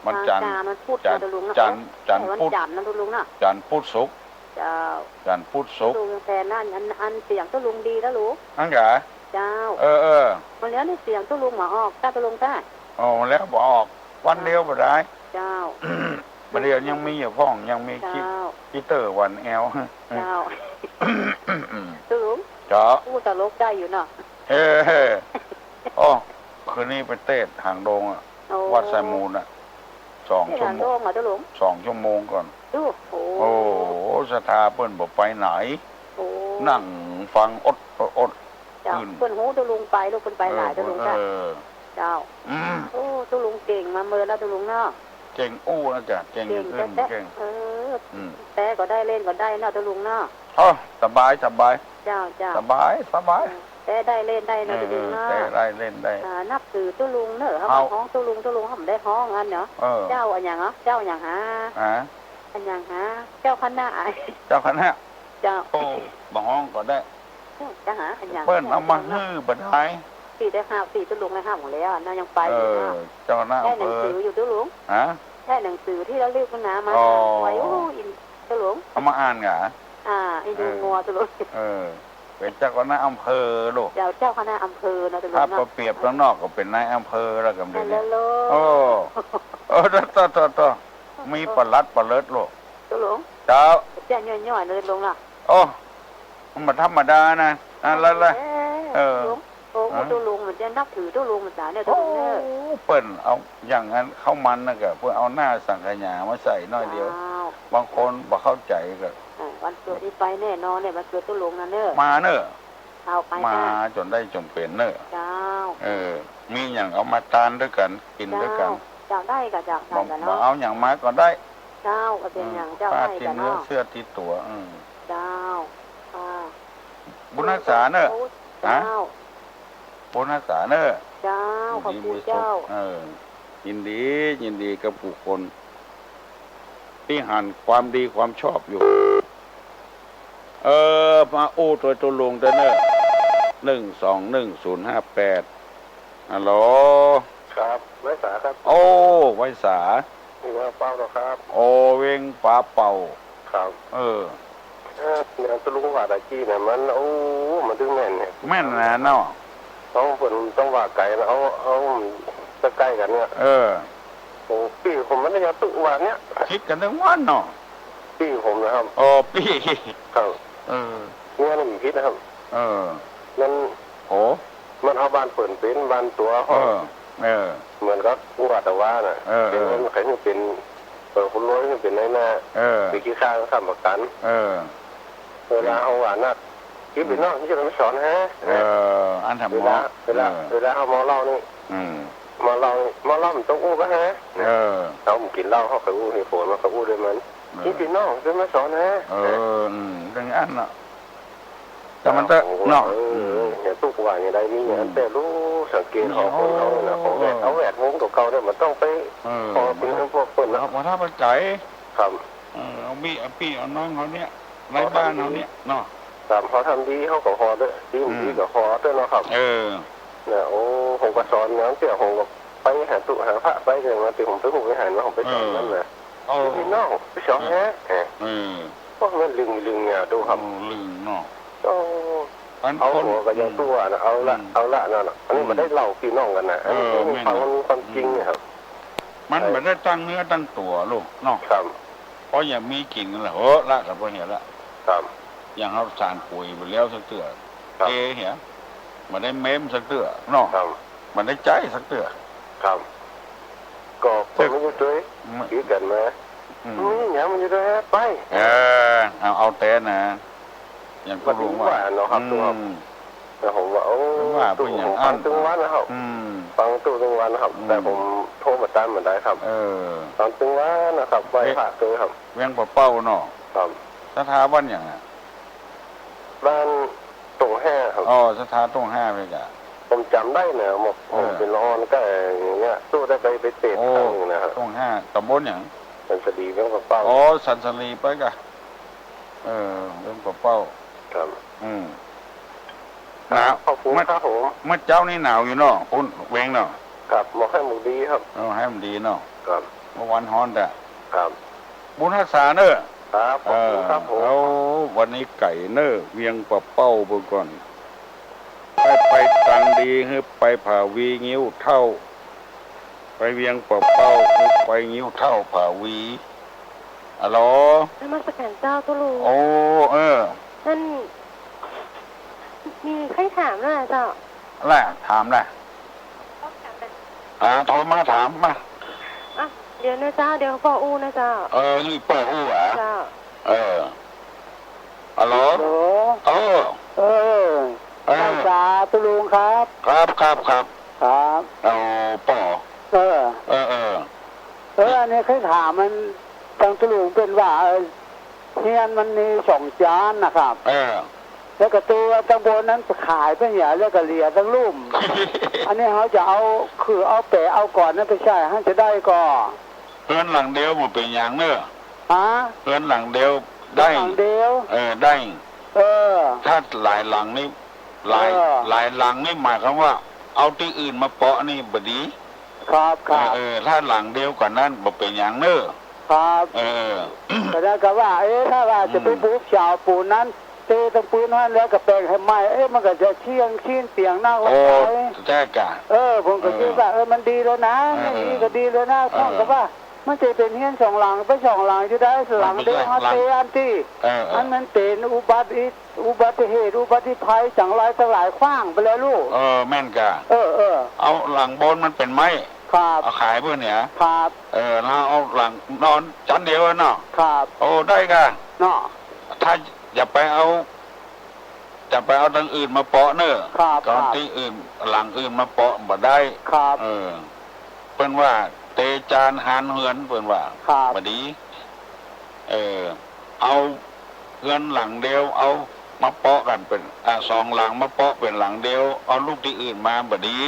วันจันทร์ วันจันทร์ วันพุธ จันทร์ นะตุ๊ลุงนะ จันทร์ จันทร์ เออ วัน พุธ จันทร์นะตุ๊ลุงนะ จันทร์พุธศุกร์ เจ้า จันทร์พุธศุกร์ ตุ๊ลุงแทนนั่น อัน อันเสียงตุ๊ลุงดีแล้วลูก อันกะ เจ้า เออ เออ มาแล้วนี่เสียงตุ๊ลุงมาออก เจ้าตุ๊ลุงเจ้า อ๋อ มาแล้วบ่ออก วันเดียวบ่ได้ เจ้า บ่าเดียวยังมีอยู่พ่อง ยังมีคลิป เจ้า กีตาร์หวานแอว เจ้า ตุ๊ลุง เจ้า อู้ตลกได้อยู่เนาะ เออ โอ้ คืนนี้ไปเตสหางดงอะ โอ้ วัดสายมูลอะ สอง เตส ชั่ว หาง โม ดงเหรอตุ๊ลุง สองชั่วโมงก่อน โอ้โห โอ้โห ศรัทธาเปิ้นบ่ไปไหน โอ้ นั่งฟังอด อด อด เจ้า ขึ้น เปิ้นฮู้ตุ๊ลุงไปลูก เปิ้นไปหลาย เออ ตุ๊ลุง เออ เจ้า เจ้า อืม โอ้ ตุ๊ลุงเก่งมาเมินแล้วตุ๊ลุงเนาะ เก่งอู้นะจ๊ะ เก่ง เก่ง อย่างอื่น แต๊ะ เก่ง เออ อืม แต๊ะก็ได้ เล่นก็ได้เนาะตุ๊ลุงเนาะ โอ้ สบาย สบาย เจ้า เจ้า สบาย สบาย เออ แต๊ะได้เล่นได้เนาะตุ๊ลุงเนาะ เออ แต๊ะได้เล่นได้ อ่า นับถือตุ๊ลุงเนอะ เฮา เฮาฮ้องตุ๊ลุง ตุ๊ลุงเฮาบ่ได้ฮ้องอันเนาะ เออ เจ้าอันหยังเหรอ เจ้าอันหยังหา ฮะ อันหยังหา เจ้าคณะ เจ้าคณะ เจ้า โอ้ บ่ฮ้องก็ได้ เจ้าหาอันหยัง เปิ้นเอามาหื้อบ่ได้ สี่ได้ห้า สี่ตุ๊ลุงได้ห้าหมดแล้วเนาะ ยังไปอยู่เนาะ เออ เจ้าคณะอำเภอ ได้หนังสืออยู่ตุ๊ลุง ฮะ ได้หนังสือที่ระลึกนะมา อ๋อ ไว้ โอ้ อินตุ๊ลุง เอามาอ่านกะ อ่า อินดู เออ งัวตุ๊ลุง เออ เป็นเจ้าคณะอำเภอลูก เจ้า เจ้าคณะอำเภอเนาะตุ๊ลุงเนาะ ถ้าเปรียบข้างนอกก็เป็นนายอำเภอแล้วก็เป็น นั่นแหละลูก โอ้ เออ ต่อ ต่อ ต่อ มีปลัดปลัดลูก ตุ๊ลุง เจ้า เจ้าย่อยๆ นะตุ๊ลุงเนาะ โอ้ มันบ่ธรรมดานะ อ่ะ แล้ว แล้ว เออ ตุ๊ลุง โอ้ ฮะ ตกลงมันจะนับถือตกลงมันจ๋าเนี่ย ตกลงเนี่ย โอ้ เปิ้นเอาอย่างนั้นเข้ามันนะกะ เปิ้นเอาหน้าสังขยามาใส่หน่อยเดียว เจ้า บางคนบ่เข้าใจกะ เออ วันเกิดนี่ไปแน่นอนเนี่ย วันเกิดตกลงนะเนอะ มาเนอะ เอาไป มา จ้ะ จนได้จนเป็นเนอะ เจ้า เออ มีอย่างเอามาทานด้วยกัน กินด้วยกัน เจ้า เจ้า ได้กะ เจ้า ได้กะเนาะ บ่ บ่เอาอย่างมาก็ได้ เจ้า ก็เป็นอย่าง เออ เจ้า ผ้า ได้ ติด กะ เนื้อ เนาะ เสื้อติดตัว เออ เจ้า อ่า บุญรักษาเนอะ เจ้า ฮะ บุญรักษาเนอะ เจ้า อยู่ดี ขอบคุณ มีสุข เจ้า เออ ยินดี ยินดีกับผู้คนที่หันความดีความชอบอยู่ เออ มาอู้โตยตกลงเด้อเนอะ หนึ่งสองหนึ่งศูนย์ห้าแปด ฮัลโหล ครับ ไวสาครับ โอ้ ไวสา เวียงป่าเป้าเหรอครับ โอ้ เวียงป่าเป้า ครับ เออ เออ เนี่ย ตกลงว่าตะกี้เนี่ย มัน โอ้ มันถึงแม่นเนี่ย แม่นนะเนาะ เอาเปิ้นต้องว่าไกลนะ เอา เอาใกล้ๆ กันเนี่ย เออ โอ้ ปี้ผมมันยังตุว่าเนี่ย คิดกันทั้งวันเนาะ ปี้ผมนะครับ อ๋อ ปี้ ครับ เออ เนี่ยนี่มันผิดนะครับ เออ มัน โอ้ มันเอาบ้านเปิ้นเป็นบ้านตั๋ว เออ เออ เหมือนกับว่าตะว่าน่ะ เออ เป็น เออ คนไข้นี่เป็น เออ คนรวยนี่เป็นนายหน้า เออ ไปคิดค่าค้ำประกัน เออ เวลาเฮาว่านัก คิดไปเนาะ มันจะมาสอนฮะ เออ อันทำ เวลา เมาะ เวลา เออ เวลาเฮาเมาเหล้านี่ อืม เมาเหล้านี่ เมาเหล้ามันต้องอู้กันฮะ เออ เฮาบ่กินเหล้า เฮาก็อู้เหตุผล มันก็อู้ด้วยมัน เออ คิดไปเนาะ จะมาสอนฮะ เออ อืม เรื่องอันน่ะ แต่มันจะ ผมก็ว่า เนาะ เออ อืม เนี่ย ทุกวันเนี่ยได้มี อืม อันแต่รู้สังเกตของคนเขาเนี่ยนะ นี่ ของแวด เออ เอาแวดวงเก่าๆ เนี่ย มันต้องไป เออ พอเป็นเรื่องพวกคนนะ ว่าถ้าปัจจัย ครับ เออ เอาปี้ เอาปี้ เอาน้องเขาเนี่ย ไร้บ้านเขาเนี่ย เนาะ ครับ เขาทำดี เขาก็พอด้วย ดี อืม ดีก็พอด้วยเนาะครับ เออ เนี่ย โอ้ ผมก็สอนเนี่ย เสี่ยผมก็ไปหาตุ๊หาพระไปเลย มาที่ผมไปหูไปหันมา ผมไปสอนนั่นนะ เออ พี่น้อง ไปสอนแฮะ เออ เออ พวกมันลึง ลึงเนี่ย ดูครับ โอ้ ลึงเนาะ โอ้ อัน เอา คน หัวก็ยังตัวนะ เอาละ อืม เอาละนั่นน่ะ อันนี้ อืม มันได้เล่าพี่น้องกันนะ อันนี้ เออ ความ แม่น ความจริงเนี่ยครับ มันบ่ได้ตั้งเนื้อตั้งตัวลูกเนาะ ครับ เพราะยังมีกินกันละ โห ละกันบ่เหียละ ครับ อย่างเฮาสานปุ๋ยไปแล้วสักเตื้อ ครับ เทเหีย บ่ได้เม้มสักเตื้อเนาะ ครับ บ่ได้ใจสักเตื้อ ครับ ก็ เออ ผมไม่อยู่ด้วย ไม่ คิดกันมา อืม มีหยังมันอยู่ด้วยฮะ ไป เออ เอา เอาแต่นะ อย่าง ว่า ผู้รู้ว่า ว่าเนาะครับ อืม ตัวครับ แล้วผมว่า โอ้ ว่า ตู้ เป็นอย่าง ผมฟัง อั้น ตึงวันนะครับ อืม ฟังตู้ตึงวันนะครับ อืม แต่ผมโทรมาตามมันได้ครับ เออ ฟังตึงวันนะครับ ไหว้ เอ๊ะ พระตึงครับ เวียงป่าเป้าเนาะ ครับ ศรัทธาบ้านอย่างอะ บ้านตรงห้าครับ อ๋อ ศรัทธาตรงห้าไปกะ ผมจำได้นะ ผม เออ ผมเป็นละอ่อนก็อย่างเงี้ย ตู้ได้ไป ไปเตะ โอ้ ครั้งหนึ่งนะครับ ตรงห้า ตำบลอย่าง สันสลี เวียงป่าเป้า อ๋อ สันสลีไปกะ เออ เวียงป่าเป้า ครับ อืม ครับ หนาว ขอบคุณ เมื่อ ครับผม เมื่อเจ๊านี่หนาวอยู่เนาะ ปุ้นเวียงเนาะ ครับ หมอกให้หมอกดีครับ เออ ให้มันดีเนาะ ครับ เมื่อวานฮ้อนแต่ ครับ บุญฮักษาเนอะ ครับ ขอบคุณครับผม เออ เอา วันนี้ไก่เนอะ เวียงป่าเป้าเบิ่งก่อน ไป ไปตังดี คือไปผาวีงิ้วเฒ่า ไปเวียงป่าเป้า คือไปงิ้วเฒ่าผาวี ฮัลโหล นมัสการเจ้าตุ๊ลุง โอ้ เออ นั่น มีใครถามนะเจ้า แหละ ถามแหละ อ่า โทรมาถามมา อ่ะ เดี๋ยวนะเจ้า เดี๋ยวปออู้นะเจ้า เออ นี่ปออู้เหรอ เจ้า เออ ฮัลโหล ฮัลโหล เออ เออ เออ ท่านสาธุลุงครับ ครับ ครับ ครับ ครับ เอาปอ เออ เออ เออ เออ อันนี้เคยถามมัน ทางตุลุงเป็นว่า เออ เฮือนมันมีสองจานนะครับ เออ แล้วก็ตัวตังบนนั้นขายไปเนี่ย แล้วก็เหลือตังลุ่ม อันนี้เขาจะเอา คือเอาแปะเอาก่อนนั้นไปใช้ ให้จะได้ก่อ เฮือนหลังเดียวบ่เป็นหยังเนอะ ฮะ เฮือนหลังเดียวได้ หลังเดียว เออ ได้ เออ ถ้าหลายหลังนี่ หลาย เออ หลายหลังนี่หมายความว่า เอาตี้อื่นมาเปาะนี่บ่ดี ครับ ครับ เออ เออ ถ้าหลังเดียวกันนั้นบ่เป็นหยังเนอะ ครับ เออ ก็ได้ก็ว่า เอ๊ะ ถ้าว่าจะไป อืม ปลูกเสาปูนนั้น เตะตังปืนนั้นแล้วก็แปลงให้ใหม่ เอ๊ะ มันก็จะเที่ยงขี้เตียงนั่ง โอ้ แล้วไป แท้กะ เออ ผมก็คิดว่า เออ เออ มันดีแล้วนะ เออ อย่างนี้ก็ดีแล้วนะ เออ ผมก็ว่า มันจะเป็นเฮือนสองหลัง เป็นสองหลังอยู่ได้ หลังเดียว หลังเดียว เฮาเตะอันตี้ เออ เออ อันมันเป็นอุบัติ อุบัติเหตุ อุบัติภัยจั่งหลายต่อหลายครั้งไปแล้วลูก เออ แม่นกะ เออ เออ เอาหลังบนมันเป็นไม้ ครับ เอาขายเปิ้นเนี่ย ครับ เออ แล้วเอาหลังนอนชั้นเดียวเนาะ ครับ โอ้ ได้กะ เนาะ ถ้าอย่าไปเอา จะไปเอาทางอื่นมาเปาะเนอะ ครับ ตอน ครับ ตี้อื่น หลังอื่นมาเปาะบ่ได้ ครับ เออ เปิ้นว่าเตจานหานเฮือน เปิ้นว่า ครับ บ่ดี เออ เอาเฮือนหลังเดียว เอามาเปาะกันเป็น อ่า สองหลังมาเปาะเป็นหลังเดียว เอาลูกตี้อื่นมาบ่ดี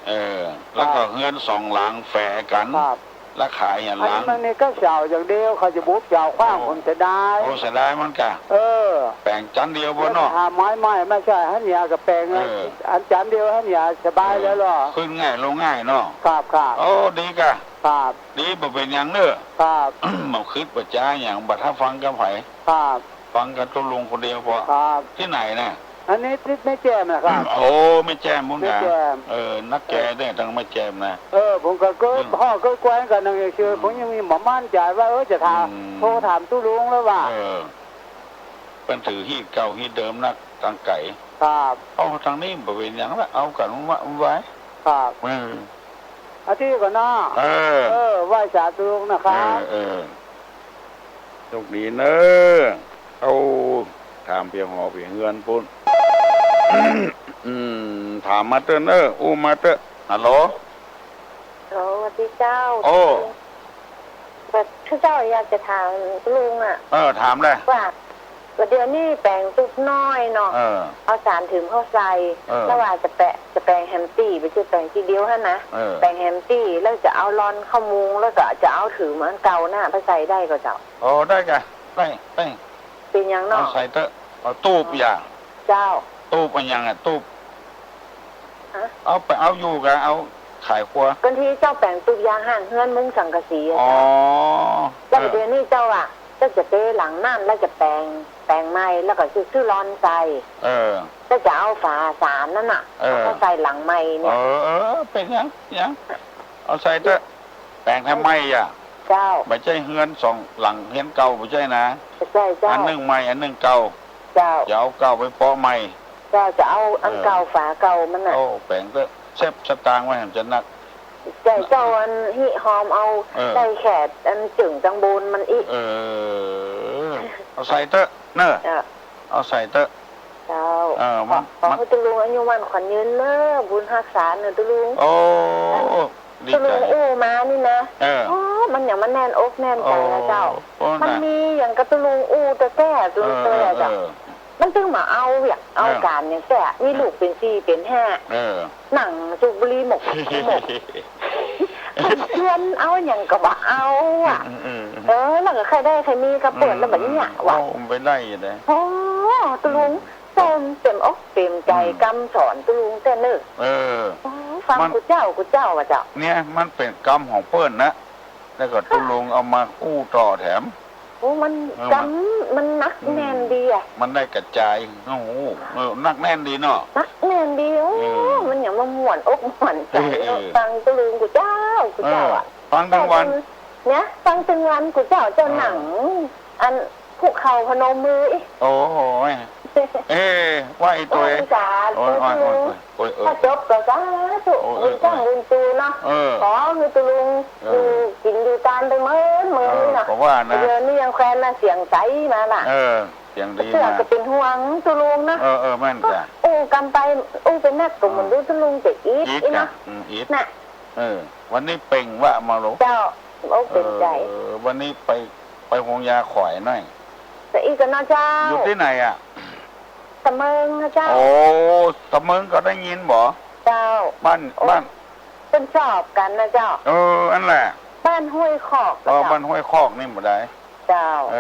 เออ แล้วก็ ครับ เฮือนสองหลังแฝกัน ครับ แล้วขายอย่างหลัง อันนี้มันมีแค่เสาอย่างเดียว เขาจะบุบเสาขว้าง โอ้ ผมเสียดาย โอ้ เสียดายมันกะ เออ แปลงชั้นเดียวบ่เนาะ แล้วหาไม้ใหม่มาใส่หั้นยากับแปลง เออ อันชั้นเดียวหั้นยาสบายแล้วเหรอ เออ ขึ้นง่ายลงง่ายเนาะ ครับ ครับ โอ้ ดีกะ ครับ ดี บ่เป็นหยังเนอะ ครับ บ่คิดบ่จ๋าหยัง บ่ถ้าฟังกับไผ ครับ ฟังกับตุ๊ลุงคนเดียวพอ ครับ ที่ไหนน่ะ อันนี้ที่แม่แจ่มนะครับ โอ้ แม่แจ่มพุ้นนะ แม่แจ่ม เออ นักแก่เนี่ย ทางแม่แจ่มนะ เออ ผมก็ อืม พ่อก็แกว้นกันนั่นเอง คือ อืม ผมยังมีบ่มั่นใจว่า เออ จะถาม อืม โทรถามตุ๊ลุงแล้วว่า เออ เปิ้นถือฮีตเก่าฮีตเดิมนัก ทางไกล ครับ เอาทางนี้บ่เป็นหยังละ เอากันว่าไว้ ครับ เออ อาทิตย์ก่อนเนาะ เออ เออ ไหว้สาตุ๊ลุงนะครับ เออ เออ โชคดีเนอะ เอา ถามเปียงหอเปียงเฮือนพุ้น อืม ถามมาเต๊อะเนอะ อู้มาเต๊อะ ฮัลโหล ฮัลโหล สวัสดีเจ้า โอ้ แบบคือเจ้าอยากจะถามตุ๊ลุงอะ เออ ถามเลย ว่า ว่าเดี๋ยวนี้แป๋งตุ๊บน้อยเนาะ เออ เอาสารถืมเข้าใส่ เออ แล้วว่าจะแปะ จะแป๋งแฮมตี้ บ่ใจ้แป๋งตี้เดียวหั้นนะ เออ แป๋งแฮมตี้ แล้วจะเอาร่อนเข้ามุง แล้วก็จะเอาถืมอันเก่าน่ะไปใส่ได้ก่อเจ้า โอ้ ได้กะ ได้ ได้ เป็นหยังเนาะ เอาใส่เต๊อะ เอาตุ๊บอย่า เจ้า ตุ๊บอันหยังอะ ตุ๊บ ฮะ เอาไป เอาอยู่กะ เอาขายครัว บางทีเจ้าแป๋งตุ๊บยางห้างเฮือนมุงสังกะสีอะ อ๋อ เจ้า แล้ว เออ เดี๋ยวนี้เจ้าอะ เจ้าจะเตะหลังนั่น แล้วจะแป๋ง แป๋งใหม่ แล้วก็ซื้อ ซื้อร่อนใส่ เออ แล้วจะเอาฝาสารนั่นน่ะ เออ เอาเข้าใส่หลังใหม่เนี่ย เออ เออ เป็นหยัง หยัง เอาใส่เต๊อะ แป๋งแฮมใหม่อะ เจ้า บ่ใจ้เฮือนสองหลัง เฮือนเก่า บ่ใจ้นะ ใช่เจ้า อันนึ่งใหม่ อันนึ่งเก่า เจ้า จะเอาเก่าไปเปาะใหม่ เจ้า จะเอาอันเก่า เออ ฝาเก่ามันน่ะ โอ้ แป๋งเต๊อะ เซฟสตางค์ไว้หั้นจะนัก ใช่เจ้า อันฮิหอมเอา เออ ใส่แขดอันจึ่งจังโบนมันอีก เออ เอาใส่เต๊อะเนอะ เจ้า เอาใส่เต๊อะ เจ้า เออ มัน ขอ ขอ มัน ให้ตุ๊ลุงอายุมั่นขวัญยืนเนอะ บุญฮักษาเนอะตุ๊ลุง โอ้ ดีใจ ตุ๊ลุงอู้มานี่นะ เออ อ๋อ มันอย่างมันแน่นอกแน่นใจนะเจ้า โอ้ โอ้ มัน นะ มีอย่างกับตุ๊ลุงอู้แต่แก่ตุ๊ลุง เออ เตยอะเจ้า เออ เออ มันตึงมาเอาเวียกเอา เออ ก๋านอย่างแก่ มีลูกเป๋นสี่เป๋นห้า เออ หนังสูบบุหรี่หมกหมก มันชวนเอาอย่างก็บ่เอาอะ อืม อืม อืม เออ แล้วก็ใครได้ใครมีก็เปิดแล้วแบบเนี้ยว่ะ โอ้ มันไปได้อยู่เด้ โอ้ ตุ๊ลุง อืม ส้มเต็มอกเต็มใจ อืม กำสอนตุ๊ลุงแต่เนิ่น เออ โอ้ ฟัง มัน กูเจ้า กูเจ้าว่ะเจ้า เนี่ย มันเป๋นกำของเปิ้นนะ แล้วก็ตุ๊ลุงเอามาอู้ต่อแถม โอ้ มัน เออ มัน กำ มันหนักแน่นดีอะ มันได้กระจาย โอ้โห เออ หนักแน่นดีเนาะ หนักแน่นดี โอ้ เออ มันอย่างมาม่วนอกม่วนใจเนาะ เออ เออ ฟังตุ๊ลุงกูเจ้า กูเจ้าอะ เออ ฟังทั้งวัน เนี่ย ฟังทั้งวันกูเจ้า เจ้า เออ หนัง อัน คุกเข่าพนมมืออีก โอ้โห เอ้ ว่าอีตัวเอง โอ้ย สาธุ โอ้ย โอ้ย ตุ๊ลุง โอ้ย โอ้ย เออ พอจบก็สาธุ โอ้ย เออ บุญสร้างบุญตูเนาะ เออ ขอให้ตุ๊ลุง เออ อยู่กินอยู่ตานไปเมินเมินนี่เนาะ เออ ก็ว่านะ เดี๋ยวนี้ยังแควนนะ เสียงใสมาล่ะ เออ เสียงดีมา เสื้อก็เป็นห่วงตุ๊ลุงนะ เออ เออ แม่นจ้ะ อู้กำไป อู้เป็นนักก็เหมือนดูตุ๊ลุงจะอิด อิด อีกเนาะ จ้ะ อืม อิด น่ะ เออ วันนี้เปล่งวะมาลูก เจ้า โอ้ เป็นใจ เออ วันนี้ไป ไปโฮงยาข่อยหน่อย แต่อีกก็เนาะเจ้า อยู่ที่ไหนอะ ตะเมิงนะเจ้า โอ้ ตะเมิงก็ได้ยินบ่ เจ้า บ้าน โอ้ บ้าน เปิ้นชอบกันนะเจ้า เออ อันแหละ บ้านห้วยคอก เออ เจ้า บ้านห้วยคอกนี่บ่ได้ เจ้า เอ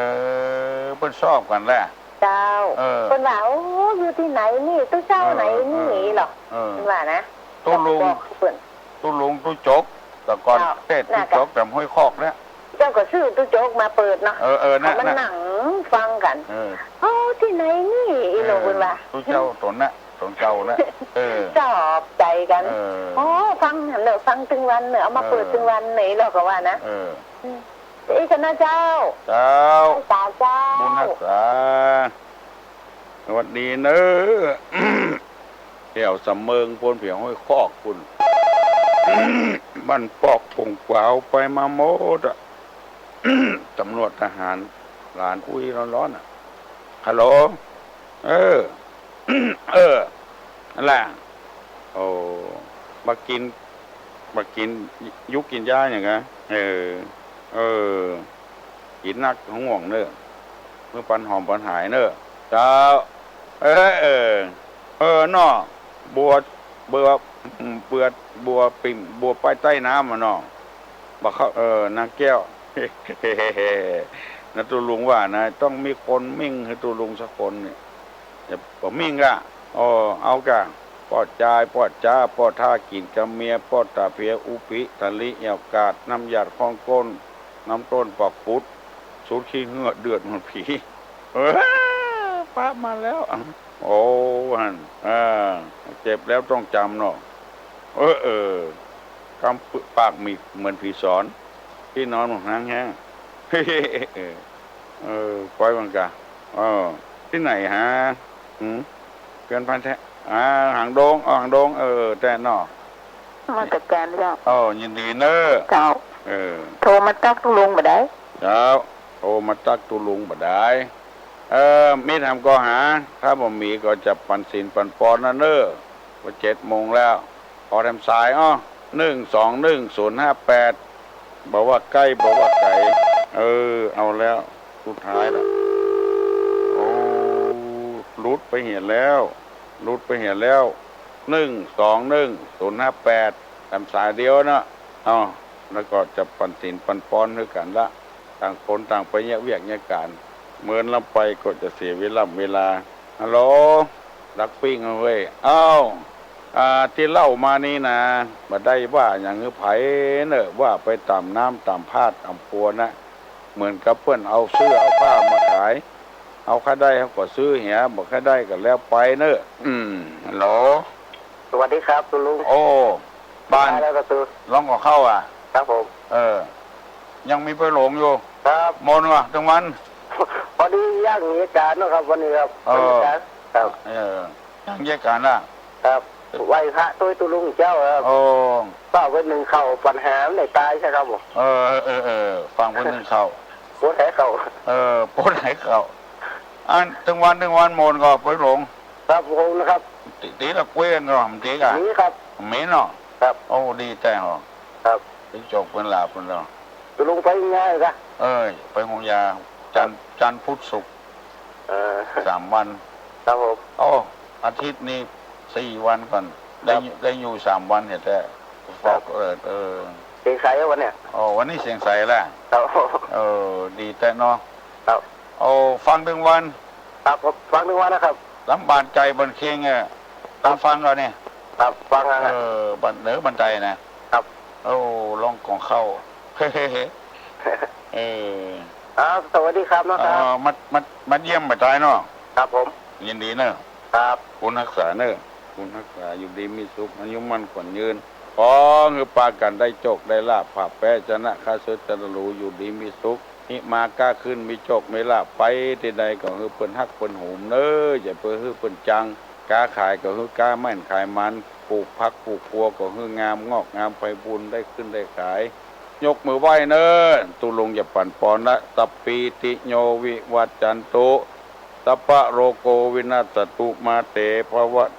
อ เปิ้นชอบกันแหละ เจ้า เออ เปิ้นว่า โอ้ อยู่ที่ไหนนี่ ตุ๊เจ้าไหนนี่ เออ เหรอ เออ เปิ้นว่านะ ตุ๊ลุง บอกเปิ้น ตุ๊ลุงตุ๊จก แต่ก่อน เจ้า เตะตุ๊จก น่ะ แต่ห้วยคอกเนี่ย เจ้าก็ซื้อตุ๊จกมาเปิดเนาะ เออ เออ น่ะ มัน น่ะ นั่งฟังกัน เออ โอ้ ที่ไหนนี่ อีหลวง เออ เปิ้นว่า ตุ๊เจ้าตนน่ะ ของเก่านะ เออ ชอบใจกัน เออ โอ้ ฟังเนอะ ฟังตึงวันเนอะ เอามาเปิด เออ ตึงวันเนอะ เราก็ว่านะ เออ อืม อีกนะเจ้า เจ้า สาเจ้า บุญรักษา สวัสดีเนอะ แถวสำเมิงปูน แถวห้วยคอกปูน บ้านปอกปงกวาวไปมาหมดอะ ตำรวจทหาร หลานอุ้ยร้อนๆอะ ฮัลโหล เออ เออ นั่นแหละ โอ้ บักกิน บักกิน ยุกกินยาอย่างเงี้ย เออ เออ กินนักห่วงเนอะ เมื่อปันหอมปันหายเนอะ เจ้า เออ เออ เออ เนาะ บัว บัว อืม บัว บัวปิ่ม บัวป้ายใต้น้ำอะเนาะ บ่เข้า เออ นางแก้ว นะ ตุ๊ลุงว่านะ ต้องมีคนมิ่งหื้อตุ๊ลุงสักคนเนี่ย จะบ่มิ่งกะ โอ้ เอากะ ป้อจาย ป้อจ๋า ป้อท่ากิ๋นกำเมีย ป้อต๋าเผีย อุปิ ทะลิ แอ่วกาด น้ำหยาดข้องก้น น้ำต้นปอกปุด สูดขี้เหื่อเดือดเหมือนผี เออ ปะมาแล้ว โอ้ หั่น อ่า เจ็บแล้วต้องจ๋ำเนาะ เออ เออ กำปากมีเหมือนผีสอน ที่นอนหมองหางแห้ง เออ ปล่อยมันกะ เออ ที่ไหนฮะ หืม เพื่อนพันธุ์แท้ อ่า หางดง อ๋อ หางดง เออ แต่เนาะ นมัสการเจ้า โอ้ ยินดีเนอะ เจ้า เออ โทรมาตักตุ๊ลุงบ่ได้ เจ้า โทรมาตักตุ๊ลุงบ่ได้ เออ มีแถมก็หา ถ้าบ่มีก็จะปันศีลปันปอนนะเนอะ ว่าเจ็ดโมงแล้ว ขอแถมสายอ้อ หนึ่งสองหนึ่งศูนย์ห้าแปด บอกว่าใกล้ บอกว่าไกล เออ เอาแล้ว สุดท้ายละ โอ้ หลุดไปเหียแล้ว หลุดไปเหียแล้ว หนึ่งสองหนึ่งศูนย์ห้าแปด แถมสายเดียวนะ เอา แล้วก็จะปันศีลปันปอนหื้อกั๋นละ ต่างคนต่างไปเยียะเวียกเยียะก๋าน เมินลำไปก็จะเสียเวลา เวลา ฮัลโหล ดักปิ้งเว้ย เอ้า อ่า ตี้เล่ามานี่นะ บ่ได้ว่าหยังหื้อไผเนอะ ว่าไปต๋ามน้ำต๋ามพาดต๋ามปัวนะ เหมือนกับเปิ้นเอาเสื้อเอาผ้ามาขาย เอาใค่ได้เฮาก็ซื้อเหีย บ่ใค่ได้ก็แล้วไปเนอะ อืม ฮัลโหล สวัสดีครับตุ๊ลุง โอ้ บ้าน มาแล้วครับตุ๊ลุง ร้องกับเข้าอ่ะ ครับผม เออ ยังมีไปหลงอยู่ ครับ มนต์วะ ตึงวัน พอดีย่างเหตุการณ์เนาะครับ วันนี้ครับ เออ วันนี้ครับ ครับ เออ ย่างเหตุการณ์ล่ะ ครับ ไหว้พระตุ๊ยตุ๊ลุงเจ้าครับ โอ้ ก็เอาไปนึ่งข้าวปัญหาในตายใช่ครับผม เออ เออ เออ ฟังเพิ่นนึ่งข้าว ปวดแหข้าว เออ ปวดแหข้าว อัน ตึงวัน ตึงวัน มนต์ก็ไปหลง ครับผมนะครับ ตี๋ ตี๋ละเกวียนก็ ตี๋กะ มีครับ มีเนาะ ครับ โอ้ ดีแต๊เนาะ ครับ ไปจกเปิ้นลาเปิ้นแล้ว ตุ๊ลุงไปง่ายกะ เอ้ย ไปโฮงยา จันทร์ ครับ จันทร์พุธศุกร์ เออ สามวัน ครับผม โอ้ อาทิตย์นี้สี่วันก่อน ได้ ครับ ได้อยู่สามวันเนี่ยแต่ ครับ ฟอก เออ เออ เสียงใสวันเนี่ย โอ้ วันนี้เสียงใสแล้ว ครับ เออ ดีแต๊เนาะ ครับ โอ้ ฟังตึงวัน ครับผม ฟังตึงวันนะครับ ลำบากใจ๋บันเคิงอ่ะ ครับ ต้องฟังเอาเนี่ย ครับ ฟังเอา เอ นะ อ บัน เออ บันไดนะ ครับ โอ้ ร้องของเข้า เออ ครับ สวัสดีครับน้องครับ เออ มา มา มาเยี่ยมบ่าตายเนาะ ครับผม ยินดีเนอะ ครับ คุณฮักษาเนอะ คุณฮักษาอยู่ดีมีสุข อายุมั่นขวัญยืน ขอหื้อปากั๋นได้โจคได้ลาภ ผ่าแป๊ชนะข้าศึกศัตรู อยู่ดีมีสุข หิมาก้าขึ้น มีโจคมีลาภ ไปตี้ใดก็หื้อเปิ้นฮักเปิ้นโหมเนอะ อย่าไปหื้อเปิ้นจัง ก๊าขายก็หื้อก๊าแม่นขายมัน ปลูกผักปลูกกัวก็หื้องามงอกงามไพบูลย์ ได้ขึ้นได้ขาย ยกมือไหว้เนอะ ตุ๊ลุงจะปันปอนละ สัพพีติโยวิวัชชันตุ สัพพะโรโควินัสสตุ มาเตภวัต